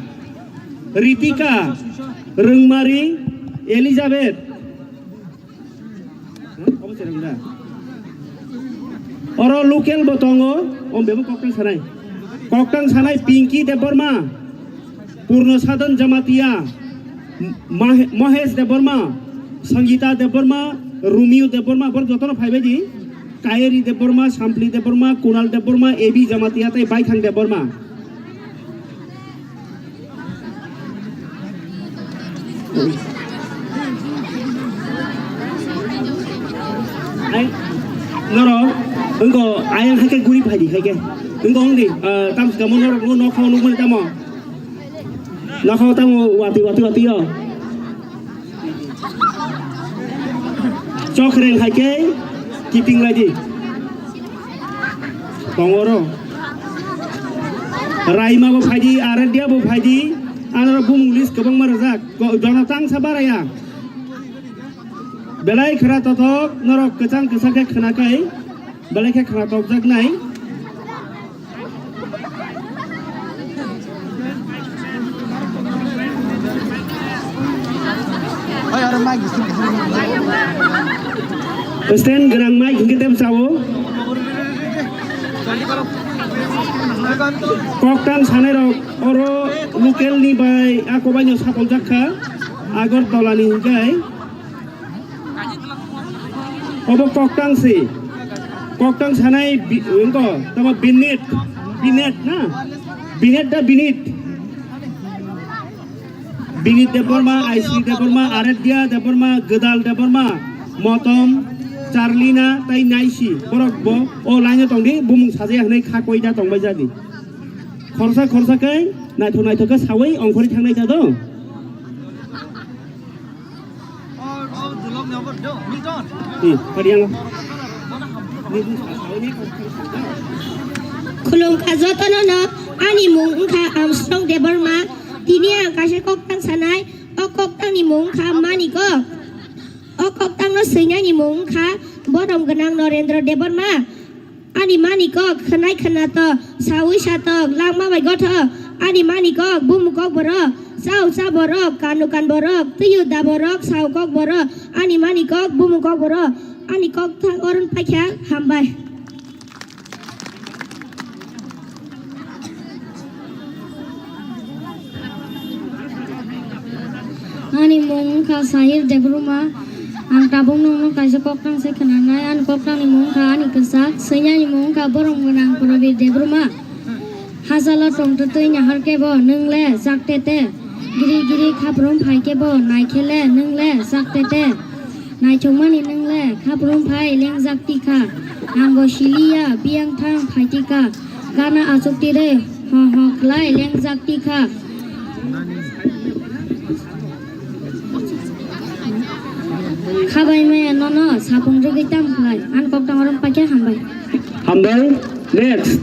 Ritika, Rwngmari, Elizabeth. Oro local bo tongo, o bebo koktang sanai. Koktang sanai Pinky Debbarma, Purno Sadhan Jamatia, Mahe-, Mahesh Debbarma, Sangeeta Debbarma, Romeo Debbarma, borok jotono phaibai di. Kayeri Debbarma, Sampli Debbarma, Kunal Debbarma, A B Jamatia tei Baithang Debbarma. Ai, norok, wngko ayang hai khe guri phai di, hai khe. Wngko wng di, ah, tam sika mo norok, no, nokha nukmani tamo. Nokha tamo, wati, wati, wati, yo. Chokreng hai khe kiting lai di. Tongoro. Raima bo phai di, Aradia bo phai di. Anoro bumung list kwbangma rwjak. Ko-, Jonotangsa Baraya. Belai khwra tothok, norok kwchang kwchang khe khwna kai. Belai khe khwna tokjak nai. Stand gwnang mic hingke tep sao. Koktang sanai rok oro local ni bai ako bai no sapaljak kha, Agartala ni hwnkhe. Obo koktang si. Koktang sanai bi-, wngko, tamo Binit, Binit na? Binit da Binit. Binit Debbarma, Aisri Debbarma, Aretya Debbarma, Gwdal Debbarma, Motom, Charlina, tai Naisi, borok bo o line o tongdi, bumung sajaya hwnwi kha koida tongbai jadi. Khorsa khorsa khe naithok naithok khe sawi ongkhorwi thangnai ta do. Ni, pariang. Khulumkha jotono no, ani mung wngkha Armstrong Debbarma. Tini ang kaisa koktang sanai, o koktangni mung wngkha Manikok. O koktangno swinani mung wngkha borom gwnang Norendra Debbarma. Ani mani kok khwnai khwnato, sawi satok, langma bai gothok. Ani mani kok bumung kok borok, chao cha borok, kanu kan borok, twiyo da borok, sao kok borok. Ani mani kok bumung kok borok. Ani kok thang oron paikha, hambai. Ani mung wngkha Sahil Debbarma. Ang tabuk nokno kaisa koktang se khwnanai. Ani koktangni mung wngkha Ani Kwchak. Swinani mung wngkha borom gwnang Probir Debbarma. Hajalo tongtwtwi nahar khe bo nwng le jak tete. Giri giri khaprum phai khe bo nai khe le nwng le jak tete. Naithokmani nwng le khaprum phai lengjak tikha. Ang bo siliya biyang thang phai tikha. Gana achuk tirwi ho ho khlai lengjak tikha. Khabai maya nono sapung rwgwi tam khlai. Ani koktang orom paikha, hambai. Hambai. Next.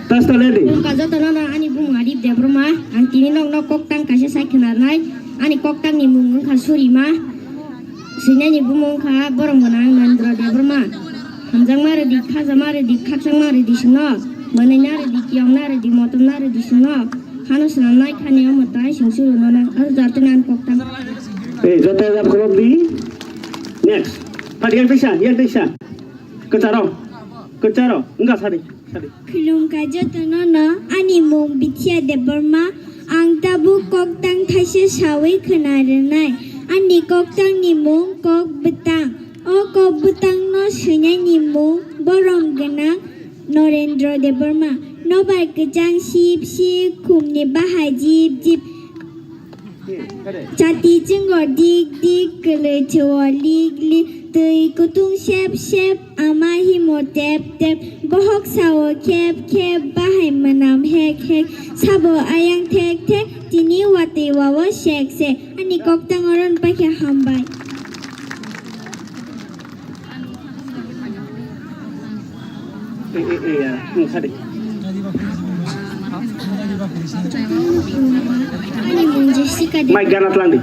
Tasta lady. Khulumkha jotono no, ani bumung Adip Debbarma. Ang tini nokno koktang kaisa sai khwnarnai. Ani koktangni mung wngkha Surima. Swinani bumung wngkha borom gwnang Norendra Debbarma. Hamjakma rwdi, khajama rwdi, khakchangma rwdi sino. Mwnwina rwdi, kiyokna rwdi, motomna rwdi sino. Hano swnamnai khani omo tai sing suru nono. Aro jartini ani koktang. Eh, joto jab khulok di. Next. Phadi yang tisa, yang tisa. Kwcharo. Kwcharo. Wngkha sadi. Khulumkha jotono no, ani mung Bithia Debbarma, ang tabuk koktang thaisa sawi khwna rwnai. Ani koktangni mung Kok Bwtang. O kok bwtangno swinani mung borom gwnang Norendra Debbarma. Nobar kwchang sip sip, khumni bahai jip jip. Chati chwngor dik dik, kwlwi chwngor lik lik, twi kutung sep sep, ama himo tep tep, bohok sao khep khep, bahai mwnam hek hek, sabo ayang thek thek, tini watwi wao sek sek. Ani koktang oron paikha, hambai. Eh, eh, eh, ya. Hmm, sadi. Ani mung Jessica De- Mic gana tlang di.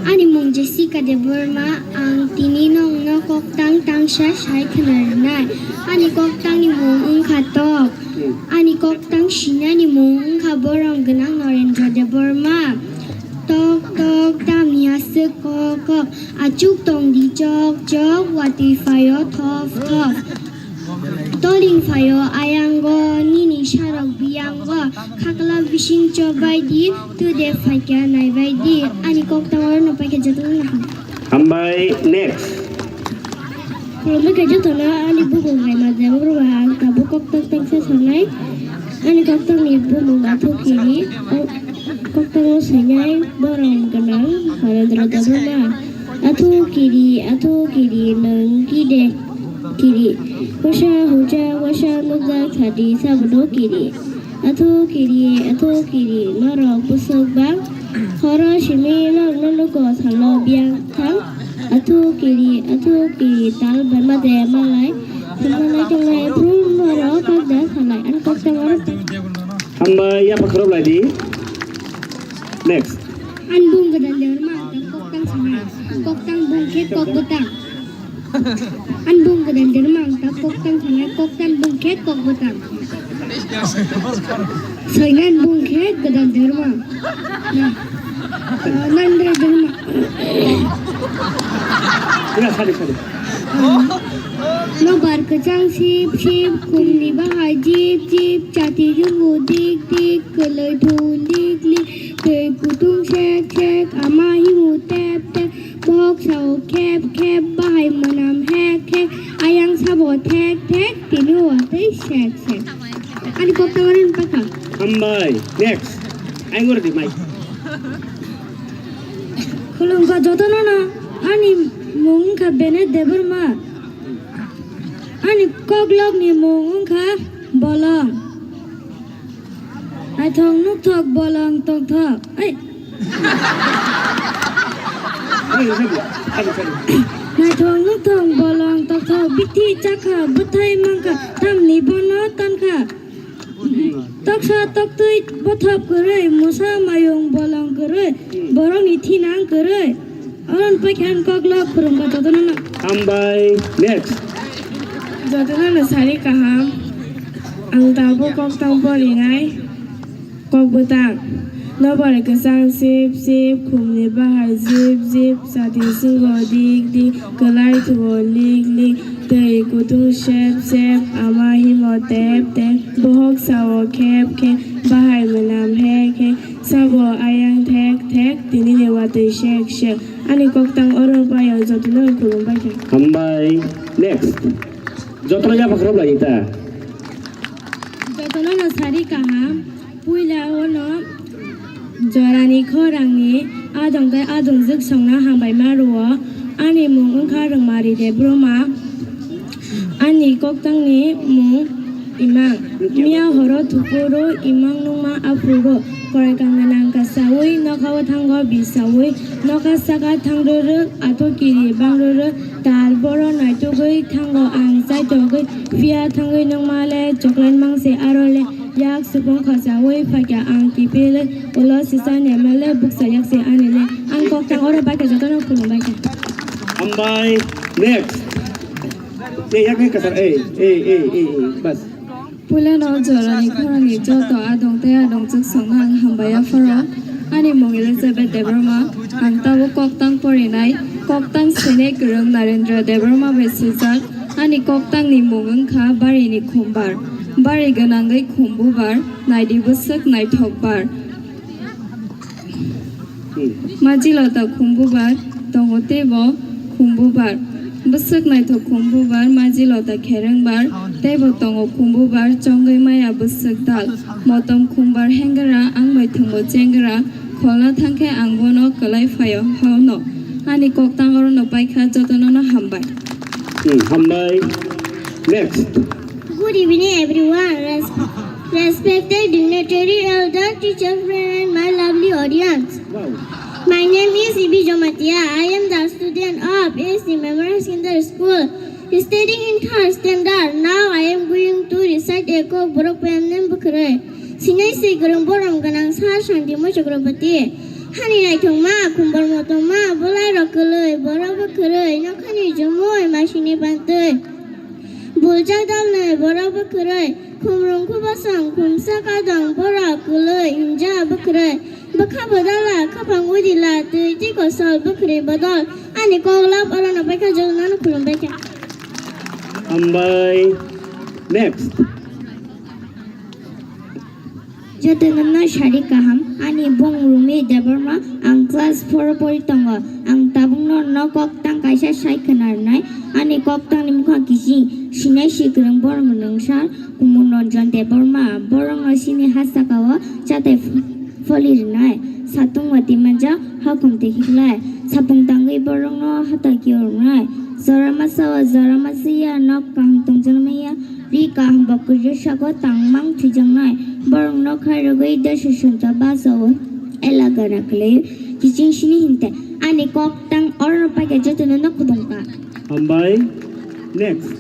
Ani mung Jessica Debbarma, ang tini nokno koktang tangsa sai khwna rwnai. Ani koktangni mung wngkha Tok. Hmm. Ani koktang swinani mung wngkha borom gwnang Norendra Debbarma. Tok tok tamni aswk kok kok, achuk tong di chok chok, watwi phaio thop thop. Toling phaio ayango, nini sarok biyango, khakla bising chobai di, tude phaikha naibai di. Ani koktang orono paikha jotono no ham. Hambai, next. Khulumkha jotono, ani bumung Raima Debbarma, ang tabuk koktang tangsa sanai. Ani koktangni bumung Athu Kiri, o koktango swinai borom gwnang Norendra Debbarma. Athu kiri, athu kiri, nwng kide kiri. Wasa huja, wasa nukjak sadi sabono kiri. Athu kiri, athu kiri, norok bwswk bang. Horo simi norokno nugo salo biyang thang. Athu kiri, athu kiri, tal bai made malai. Thumnai tongnai phuru norok kakda salai. Ani koktang oro. Hambai, yapha khorok lai di. Next. Ani bumung Gwdal Debbarma, ang koktang sanai. Koktang bumung khe kok bwtang. Ani bumung Gwdal Debbarma, ang koktang sanai. Koktang bumung khe kok bwtang. Swinani bumung khe Gwdal Debbarma. Na. Norendra Debbarma. Ya, sorry, sorry. Nobar kwchang sip sip, khumni bahai jip jip, chati jumbo dik dik, kwlwi thu lik lik, twi kutung sek sek, ama himu tep tep, bohok sao khep khep, bahai mwnam hek hek, ayang sabo thek thek, tini watwi sek sek. Ani kok tangmani pakha. Hambai. Next. Aing oro di mai. Khulumkha jotono no, ani mung wngkha Bene Debbarma. Ani koklokni mung wngkha Bolong. Naithok nukthok bolong tongthok. Ei. Ei, sabi, sabi, sabi. Naithok nukthok bolong tongthok, bithi chakha, bwthai mankha, tamni bono tankha. Toksa toktwi bothop kwrwi, mosa mayung bolong kwrwi, borokni thinang kwrwi. Oron paikha ang koklok khulumkha jotono no. Hambai. Next. Jotono no sari kaham. Ang tabuk kok tang porinai. Kok bwtang. Nobar kwchang sip sip, khumni bahai jip jip, chati singo dik dik, kwlai thuo lik lik, twi kutung sep sep, ama himo tep tep, bohok sao khep khep, bahai mwnam hek hek, sabo ayang thek thek, tini ni watwi sek sek. Ani kok tang oro paio, jotono khulum bai kha. Hambai. Next. Jotono yapha khorok lai ta. Jotono no sari kaham. Puila ono jorani khorangni adong tei adongjwk songna hambai ma rwo. Ani mung wngkha Rwngmari Debbarma. Ani koktangni mung Imang. Miya horo thukuro imang nungma aphuru. Korai kangna nangka sawi, nokha o thango bisawi, nokha saka thangrwrwk, athok kiri bangrwrwk, tal boro naitugwi thango ang chaitogwi, phiya thangwi nungma le chocolate mangse aro le, yak supung khachawi phaikha ang kipilwi, ulo sisa nemale buksa yakse ani le, ang koktang oro baikha jotono khulum baikha. Hambai, next. Ei, yak ni kasar, ei, ei, ei, ei, ei, bas. Puilano jorani khorangni joto adong tei adongjwk songno ang hambai apharo. Ani mung Elizabeth Debbarma, ang tabuk koktang porinai, koktang sene kwrwng Narendra Debbarma bai swijak. Ani koktangni mung wngkha Barini Khumbar, bari gwnangwi khumbubar, naidi bwswk naithokbar. Hmm. Majilota khumbubar tongo teibo khumbubar. Bwswk naithok khumbubar, majilota kherengbar teibo tongo khumbubar, chongwi maya bwswk dal. Motom khumbar hengra, ang bai thwngbo chengra, kholna thangkhe ang bono kwlai phaio hao no. Ani koktang orono paikha, jotono no hambai. Hmm, hambai. Next. Good evening, everyone. Res-, respected dignitary, elder, teacher, friend, and my lovely audience. Wow. My name is Ibi Jamatia. I am the student of S C Memorial Secondary School, studying in third standard. Now I am going to recite a Kokborok poem named Bwkhwrwi. Sinai si kwrwng borom gwnang Sir Shanti Mochokropati. Hani naithokma, khumbar motoma, bolai rok kwlwi, borok bwkhwrwi, nokhani jumui, masini pantwi. Buljak dalnwi borok bwkhwrwi, khumrung khubosong, khumsa kadong borok kwlwi, hinja bwkhwrwi, bwkha bodala, khapang udila, twi twi kosol, bwkhwrwi bodol, ani koklop orono paikha, jotono khulum baikha. Hambai. Next. Jotono no sari kaham, ani bung Rumi Debbarma, ang class four o pori tongo. Ang tabukno no koktang kaisa sai khwnarnai, ani koktangni mokha kiching, sinai si kwrwng borok ni nungsa, Kumun Ranjan Debbarma, borokno sini ha saka o chatai ph-, pholi rwnai, satung watwi manjak, hakhum twi hiklai, sapung tangwi borokno hata kio rwnai, jora masa o jora masiya, nok kaham tongjaknaiya, Ri kaham bo kwrwi sago tangmang thwijaknai, borokno khairogwi desha sanja bacha-o ela gana kwlwi kiching sini hinte ani kok tang oro paikha jotono no khudong kha. Hambai. Next.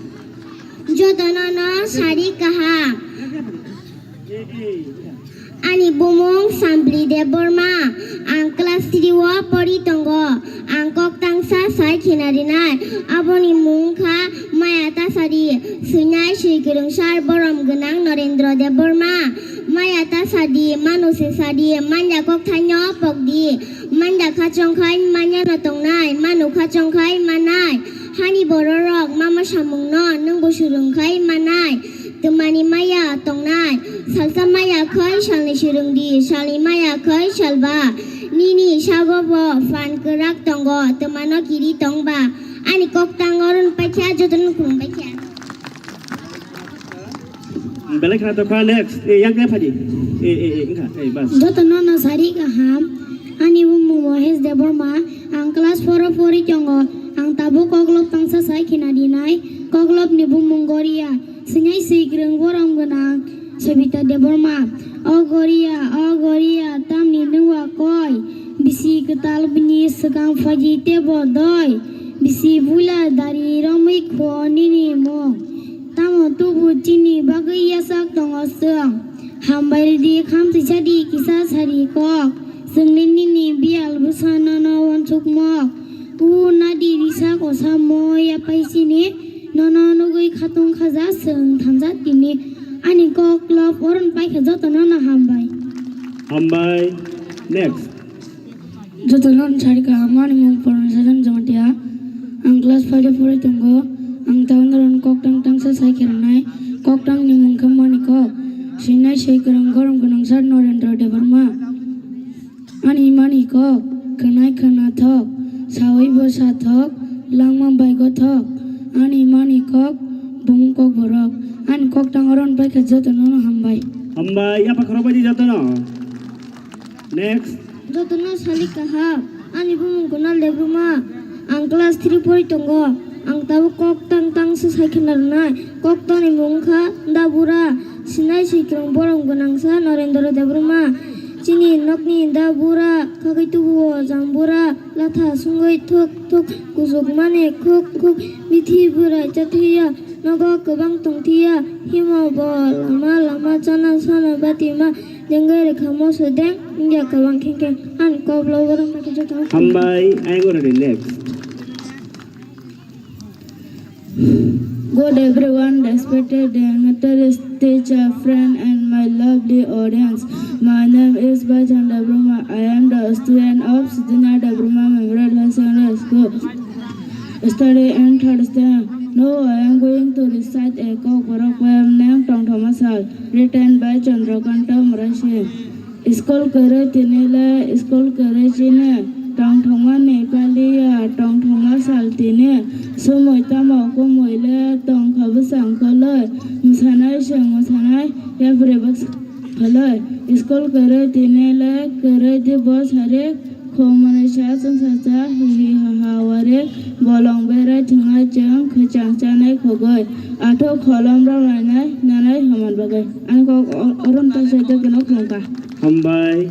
Jotono no sari kaham. Ani bumung Sampli Debbarma, ang class three o pori tongo. Ang kok tangsa sai khina rinai, aboni mung kha Maya Tasari, swinai swi kwrwng sar borom gwnang Norendra Debbarma. Maya Tasadi, manu se sadi, manya kok thaino pokdi, manya khachong khai manya no tongnai, manu khachong khai manai. Hani bororok mama samungno nwngbo swrwngkhai manai, twmani maya tongnai, salsa maya khoi salni swrwngdi, salni maya khoi salba, nini sago bo phan kwrak tongo, twmano kiri tongba, ani koktang oron paikha jotono khulumbaikha. Belai khna tokha next. E, yang khe phaidi. E, e, e, wngkha. E, bas. Jotono no sari kaham. Ani bumung Mohesh Debbarma. Ang class four o pori tongo. Ang tabuk koklop tangsa sai khina dinai. Koklop ni bumung Goria. Sinai swi kwrwng borom gwnang Sabita Debbarma. O Goria, o Goria, tamni nungwa koi. Bisi kwtal bini swkang phaji tebo doi. Bisi bula dari romwi kho nini mung. Tamo tubu chini bagwi yasak tongo chwng. Hambai ridi khamtwi sadi kisa sari kok. Chwngni nini biyal bwsa nono wansukmok. U nadi risa kosa moi yapai sini. Nono nugwi khatung khaja chwng thamja tini. Ani kok lop oron paikha jotono no hambai. Hambai. Next. Jotono sari kaham, ani mung Purna Sajan Jamatia. Ang class five o pori tongo. Ang taundaron koktang tangsa sai khe rwnai. Koktang ni mung khe mani kok. Sinai swi kwrwng borom gwnang sir Norendra Debbarma. Ani mani kok, khwnai khwna thok, sawi bo sa thok, langma bai go thok. Ani mani kok, bung kok borok. Ani koktang oron paikha jotono no hambai. Hambai, yapha khorok bai di jotono. Next. Jotono salik kaham, ani bumung Kunal Debbarma, ang class three pori tongo, ang tabuk kok tang tang se sai khna rwnai, kok tangni mung wngkha Dabura, sinai swi kwrwng borom gwnangsa Norendra Debbarma, chini nokni Dabura, khagwi tubuo Jambura, latha sungwi thuk thuk, kuchuk mani khuk khuk, bithi bwrai chathiya, nogo kwbang tongthiya, himo bo lama lama chana sana batima, Jenggai rwkha moso deng, wngya kwbang khengkheng, ani kok loboro wngkha khe joto. Hambai, I am ready, next. Good everyone, respected dignitaries, teacher, friend, and my lovely audience. My name is Baichanda Brahma. I am the student of Sidina Debbarma Memorial High Secondary School. Study in third standard. Now I am going to recite a Kokborok poem named Tongthoma Sal, written by Chandrakanta Murasing. School kwrwi tini le school kwrwi chini, tongthokma ni paliya, tongthokma sal tini, sumui tamo kumui le tongkha bwsang kwlwi, mwsanai se mwsanai, yapri bwkha kwlwi, school kwrwi tini le kwrwi di bo sari, Khumani sa chwngsacha hihi haha wari bolong berai thwngwi chwng khwchang chanai khogwi athuk kholom rwlainai nanai haman bagwi. Ani kok o-, orom ta soi tei kunu khulumkha. Hambai.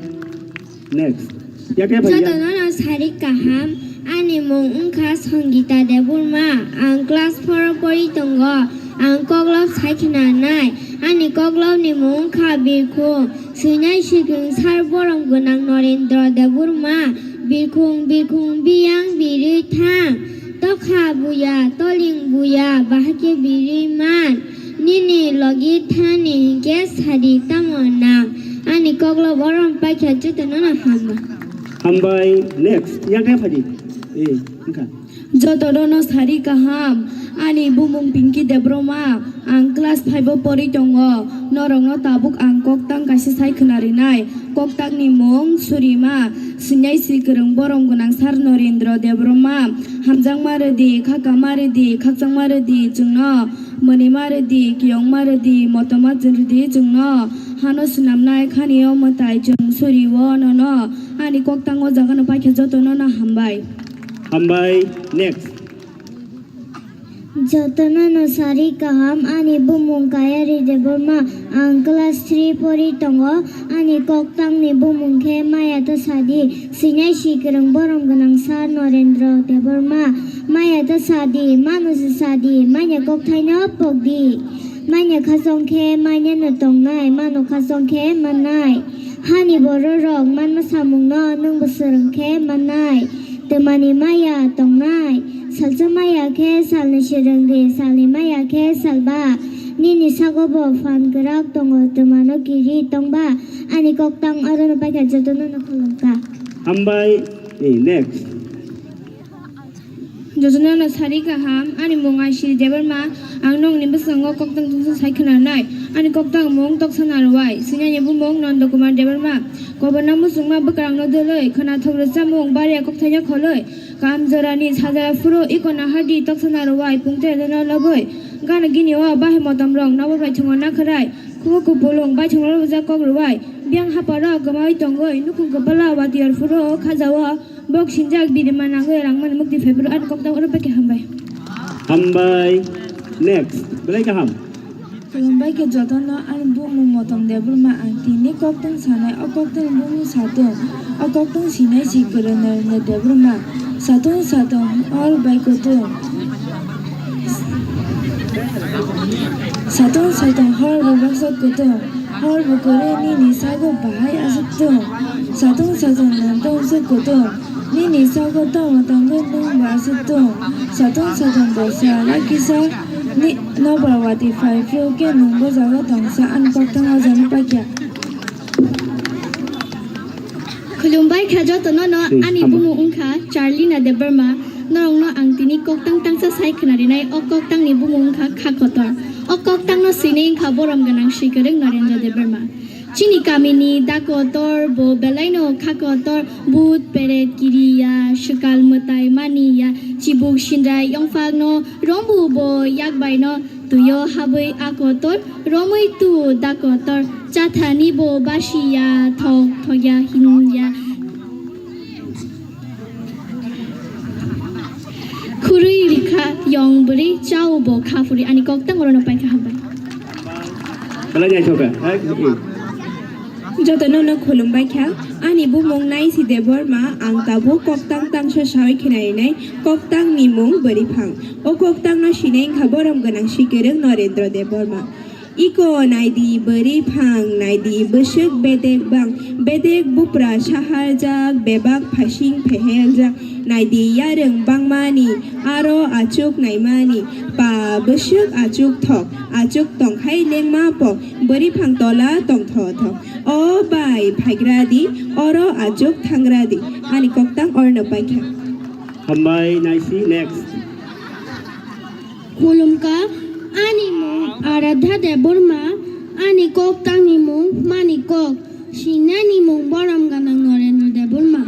Next. Yakhe phai ya. Jotono no sari kaham. Ani mung wngkha Songita Debbarma. Ang class four o pori tongo. Ang koklop sai khna nai. Ani koklop ni mung wngkha Birkhung. Swinai swikung sar borom gwnang Norendra Debbarma, birkhung birkhung biyang birwi thang, tokha buya, toling buya, bahai khe birwi man, nini logi thani hinkhe sadi tamo nang, ani koklo borom paikha jotono no hambai. Hambai, next, yang kaya phadi. Eh, wngkha. Jotono no sari kaham, ani bumung Pinky Debbarma, ang class five o pori tongo, norokno tabuk ang koktang kaisa sai khwna rinai, koktang ni mung Surima, sinai si kwrwng borom gwnang sar Norendra Debbarma, hamjakma rwdi, khakama rwdi, khakchangma rwdi chwngno, mwnwima rwdi, kiyongma rwdi, motoma rwdi chwngno, hano swnamnai khani o mwtai chwng Suri o nono, ani koktang o jaga no paikha jotono no hambai. Hambai, next. Jotono no sari kaham, ani bumung Kayari Debbarma, ang class three pori tongo, ani koktang ni bumung khe maya ta sadi, sinai si kwrwng borom gwnang sar Norendra Debbarma, maya ta sadi, mano se sadi, manya kokthaino pokdi, manya khasong khe manya no tongnai, mano khasong khe mannai, hani bororok manma samungno nwngbo swrwng khe mannai. Twmani maya tongnai, salsa maya khe salni swrwngdi, salni maya khe salba. Nini sago bo phan kwrak tongo, twmano kiri tongba. Ani koktang orono paikha jotono no khulumkha. Hambai, eh, next. Jotono no sari kaham, ani mung Aisiri Debbarma, ang nokni bwskango koktang tungsa sai khwnanai. Ani koktang mung Toksana Rwai, sinani bumung Nanda Kumar Debbarma. Koborno muchungma bwkrangno dwlwi, khwnathok rwchapmung bariya kokthaino kholwi, kam jorani sajaya phuru iko nahardi Toksana Rwai pungte rwno lobwi. Gana gini o bahai motomrok nabo bai thwngo nakhwrai, khungo kupulung bai thwngo lobjak kok rwai, biyang haparo kwmawi tongwi, nukhung kwpala watiyar phuru khajawo. Bok sinjak bini manangwi rangmani mukti phaiphuru ani koktang oro bai khe hambai. Hambai. Next. Belai kaham. Khulumbai khe jotono ani bumung Motom Debbarma ang tini koktang sanai o koktang bumung satung o koktang sinai si kwrwng Narendra Debbarma satung satung hor bai kutung. Satung satung hor bo baksa kutung, hor bo kwrwi nini sago bahai aswk tung. Satung satung nwng tong swk kutung, nini sago tamo tongwi nwng bo aswk tung. Satung satung bo sala kisa ni nokbar watwi phai phuru khe nwng bo jago tongsa ani koktang o jani paikha. Khulumbai kha jotono no, hmm, ani hambai. Bumung wngkha Charlina Debbarma. Norokno ang tini koktang tangsa sai khwnarinai, o koktangni bumung wngkha Kha Kotor. O koktangno swinai wngkha borom gwnang swikwrwng Narendra Debbarma. Chini kamini da kotor bo belaino kha kotor, bhut, peret, kiriya, swkal mwtai maniya, chibuk sindrai yongphakno rombu bo yakbaino, twio habwi a kotor romwi tu da kotor, chathani bo basiya, thok thokya hinya. Khurui rikha yong bwrwi chao bo kha phuri ani koktang orono paikha hambai. Belai naithoka. Jotono no khulumbai kha. Ani bumung Naisi Debbarma, ang tabuk koktang tangsa sawi khwnainai, koktang ni mung Bwrwi Phang. O koktang no sinai wngkha borom gwnang swikwrwng Narendra Debbarma. Iko naidi bwrwi phang, naidi bwswk bedek bang, bedek bupra saharjak, bebak phasing pheheljak, naidi yarwng bangmani, aro achuk naimani, pa bwswk achuk thok, achuk tongkhai lengma pok, bwrwi phang tola tongtho thok. O bai phaigradi, oro achuk thangradi, ani koktang orno paikha. Hambai Naisi, next. Khulumkha, ani mung Aradha Debbarma, ani koktangni mung Manik Kok, sinani mung borom gwnang Narendra Debbarma.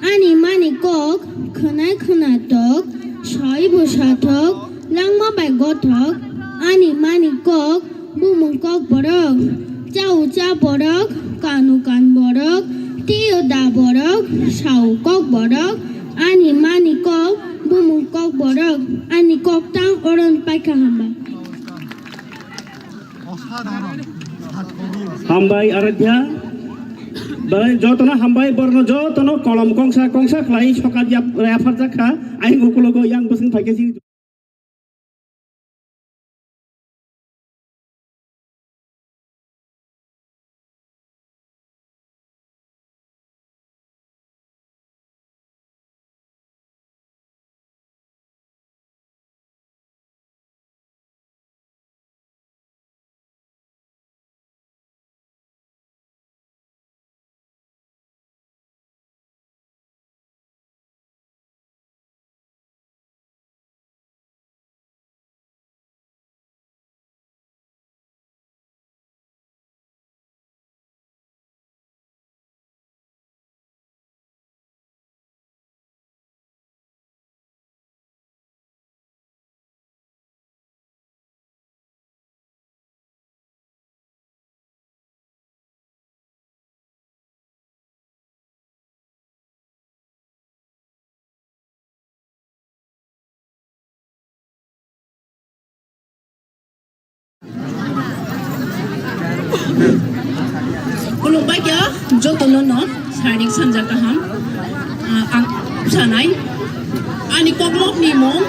Ani Manik Kok, khwnai khwnathok, saibo sathok, langma bai gothok, ani Manik Kok, bumung kok borok, chao cha borok, kanu kan borok, tio da borok, sao kok borok, ani Manik Kok, bumung kok borok, ani koktang oron paikha hambai. Hambai Aradhya, belai jotono hambai, borno jotono kolom kongsa kongsa khlai sokat yap-, yapharjak kha, ayang ukulogo yang bwswng phaikhe si. Khulumbai kha jotono no sainik sanja kaham, ah, ang sanai. Ani koklopni mung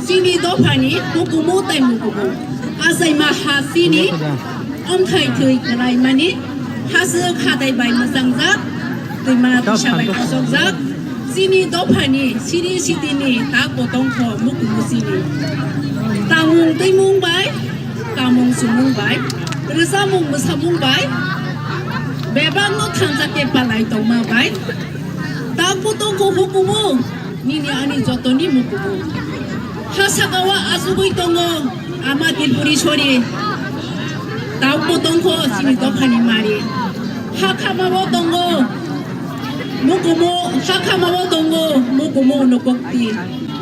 chini dophani hukumu tai mukumu. Achaima ha chini omthai thwi kwlaimani haswk hatai bai mwchangjak, twima twisa bai kosokjak. Chini dophani siri sitini tak bo tongkho mukumu chini. Tamung twimung bai, kamung sumung bai, rwchapmung mwsamung bai, bebakno thansa khe palai tongma bai. Tak bo tongkho hukumu, Nini ani jotoni mukumu. Ha sakao asugwi tongo ama Tripuri sori. Taubo tongkho chini dophani mari. Ha khamao tongo mukumu, ha khamao tongo mukumu unokokti.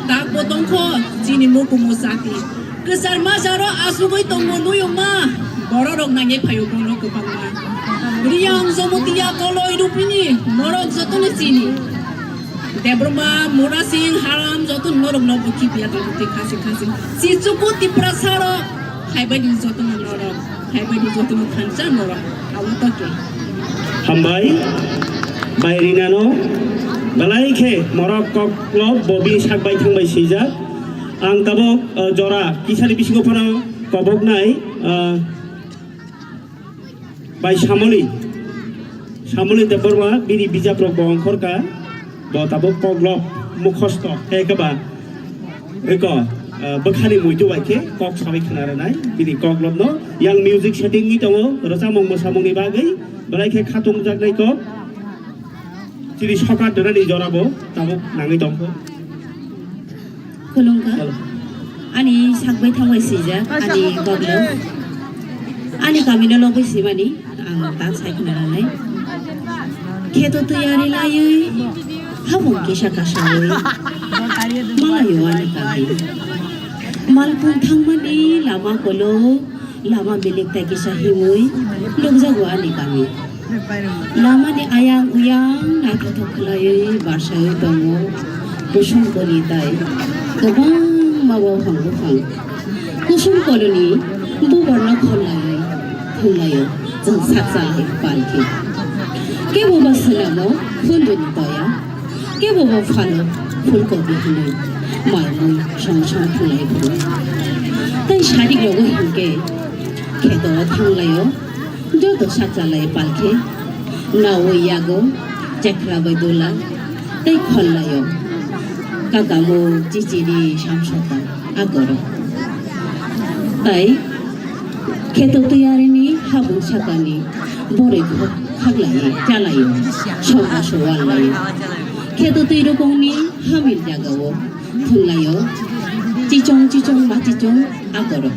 Taubo tongkho chini mukumu jati. Kwchar majaro asugwi tongo nuyungma, bororok nangwi phaio bono kwbangma. Riyang Jomotiya Koloi Rupini, norok jotono chini. Debbarma, Murasing, Haram, jotono norok no bukhi biya tongo twi khasing khasing. Chichuku Tiprasa rok, haibaidi jotono norok, haibaidi jotono thansa norok. Abo to ke. Hambai, bai rinano, belai khe morok kok lo bobi sak bai thang bai swijak. Ang tabuk, uh, jora kisani bisingo phano koboknai, uh, bai Samoli, Samoli Debbarma bini bijap rok bo ongkhorka, bo tabuk koklop mukhosto khe keba eko, uh, bwkhani muitu bai khe kok sabai khna rwnai bini koklopno yang music setting ni tongo rwchapmung mwsamungni bagwi belai khe khatung jaknai kok. Chini sokar dwrani jorabo tabuk nangwi tongkho. Khulumkha. Hello. Ani sakbai thangbai swijak, ani goglo. Ani kamino logwi simani, ang ta sai khna ranai. Kheto tiyari laiwi, habung kisa kasawi. Malayo ani kami. Malpung thangmani lama kolo, lama milik tai kisa himwi, nukjago ani kami. Lamani ayang uyang naithothok khlaiwi barsaiwi tongo kusum koli tai kwbangma buphang buphang. Kusum koloni bubarno khonlaiwi thwnglaio chwng sakchalai palki. Kebo ba swnamo phunduni toya, kebo ba phalo phulkobi hinwi mai mui song song thwnglai phuru. Tei sarik rogo hinkhe kheto thanglaio. Joto sakchalai palkhe, nawi yago, chekra bai dula, tei khollaio. Kakamu chichiri samsota agoro. Tai kheto tiyarini habung sakani boroi khok khaklai chalaio, sokha suwal laio. Kheto twi rokongni hamil jagao. Thwnglaio, chichong chichong ma chichong agoro.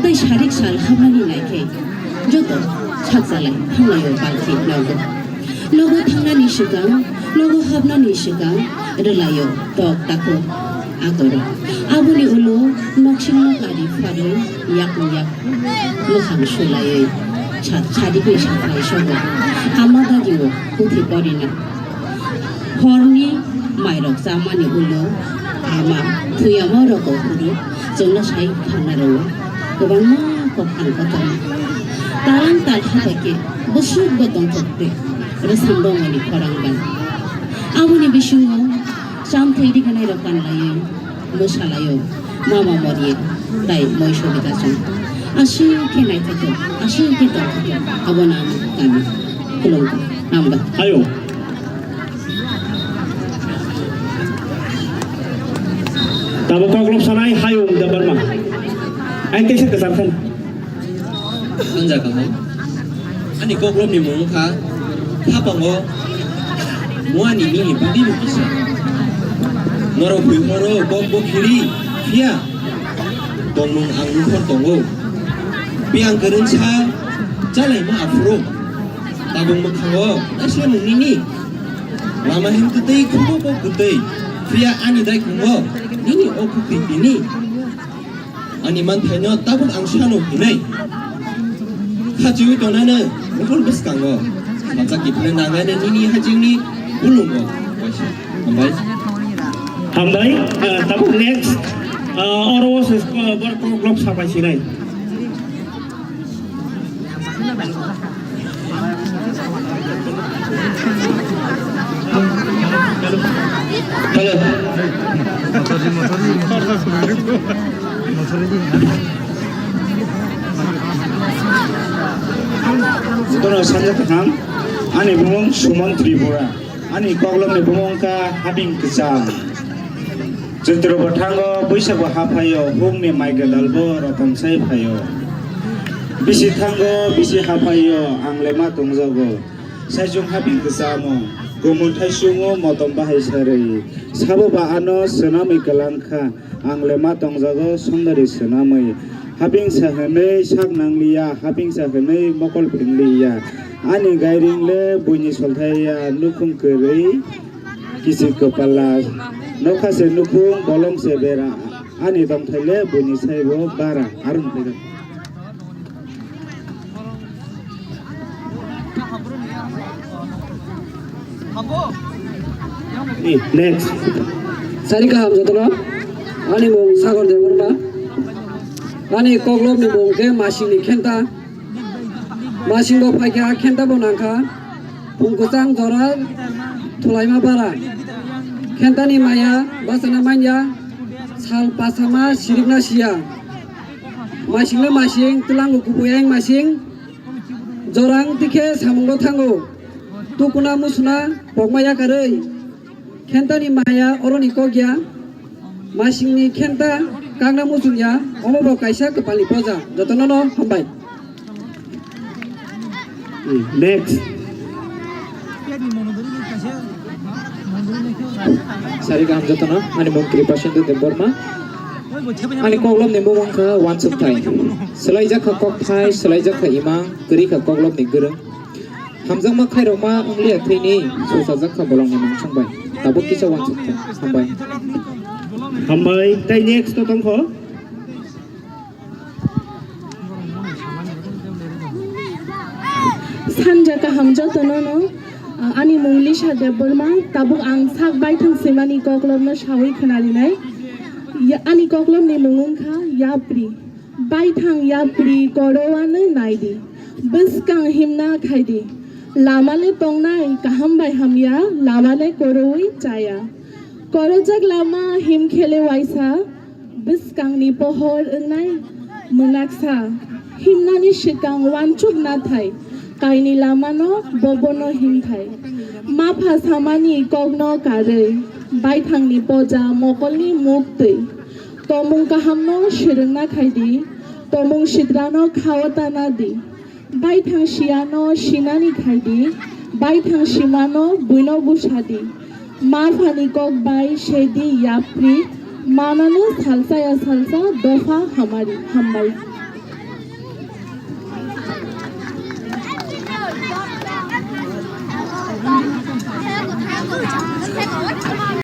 Tei sarik sal hamani naikhe joto sakchalai thanglaio palki nogo. Nogo thangnani swkang, nogo hapnani swkang rwlaio tok tako agoro. Aboni ulo noksingno kari pharwi yakni yak mwkhang sulaiwi sa-, sarikni sakrai sogo. Ama dagio puthi porina. Horni mairok chamani ulo ama thuyamo roko huru chwngno sai khangna rwo. Kwbangma kok ang kotor. Talang tal habai khe bwswk bo tongthok tei rwsang rongmani khorang bai. Aboni bisingo chamthwi riganai rok kanlaiwi mwsalaio. Mama mori tai moi sobita chwng. Aswk khe naithothok, aswk khe tongthok, abo nang kami. Khulumkha. Hambai. Ayo. Tabo koklop sanai hayung da barma. Ang kaisa kwchar khan. Ang jaga hai. Ani koklopni mung wngkha, khapango muani nini bwdwi bo kisa. Norok bui horo kok bo khiri, phiya tongmung ang nukhor tongo. Biyang kwrwngsa chalaima aphuru. Tabuk mwkhango naislemung nini. Lama hem kwtwi, khubo bo kwtwi, phiya ani daikhungo nini o kwtwi tini. Ani manthaino tabuk ang sano hinwi khachiwi tongnano buphur bwskango. Sajak kiphilwi nangnano nini hachingni bulungo. Hambai. Hambai, ah, tabuk next, ah, oro o se, ah, bor koklop sapai sinai. Hello. Jotono sanja kwthang, ani bumung Suman Tripura, ani koklopni bumung wngkha Habing Kwcham. Choitro bwthango Boisago ha phaio, hukni mai gwdalbo roton sai phaio. Bisi thango bisi ha phaio, ang le ma tongjago. Saichung habing kwchamo. Kumun thaisungo motom bahai sarwi, sabo ba ano swnamwi kwlang kha, ang le ma tongjago songdari swnamwi. Hapingsa hwnwi sak nangliya, hapingsa hwnwi mokol phingliya. Ani gairing le buini solthaiya, nukhung kwrwi kichik kwpala. Nokha se nukhung, bolong se bera. Ani tongthai le buini saibo bara. Arung tega. Next. Sari kaham jotono. Ani mung Sagar Debbarma. Ani koklopni mung khe Masingni Khenta. Masingo phaikha, Khenta bo nangkha. Phung kwchang jora thulaima bara. Khentani maya bachana manya. Sal pasama sirikna siya. Masingno masing, twlango kubui ayang masing. Jorang tikhe samungo thango. Tukuna musuna pokma yakarwi. Khentani maya oroni kok ya. Masingni khenta kangna muchung ya. Omo bo kaisa kwpalni poja. Jotono no hambai. Next. Sari kaham jotono, ani mung Kripa Sindhu Debbarma. Ani koklopni mung wngkha wansukthai. Swlaijak kha kokthai, swlaijak kha imang, kwrwi kha koklopni gwrwng. Hamjakma khairokma wngliya thwini, suchajak kha bolongni mangsongbai. Tabuk kisa wansukthai. Hambai. Hambai, tei next to tongkho. Sanja kaham jotono no, ani mung Lisa Debbarma, tabuk ang sak baithang swimani koklopno sawi khwnarinai. Ya, ani koklopni mung wngkha Yapri. Baithang yapri koroano naidi, bwskang himna khaidi. Lama le tongnai kaham bai hamya, lama le koroui chaya. Korojak lama himkhele waisa, bwskangni pohor wngnai mwnaksa. Himnani swkang wansuk nathai, kaini lamano bobono himthai. Mapha samani kokno karwi, baithangni poja mokolni muktwi. Tomung kahamno swrwngna khaidi, tomung sitrano khao tana di. Baithang siyano sinani khaidi, baithang simano buino busadi. Maphani kok bai sedi yapri, manano salsa ya salsa dopha hamari, hambai.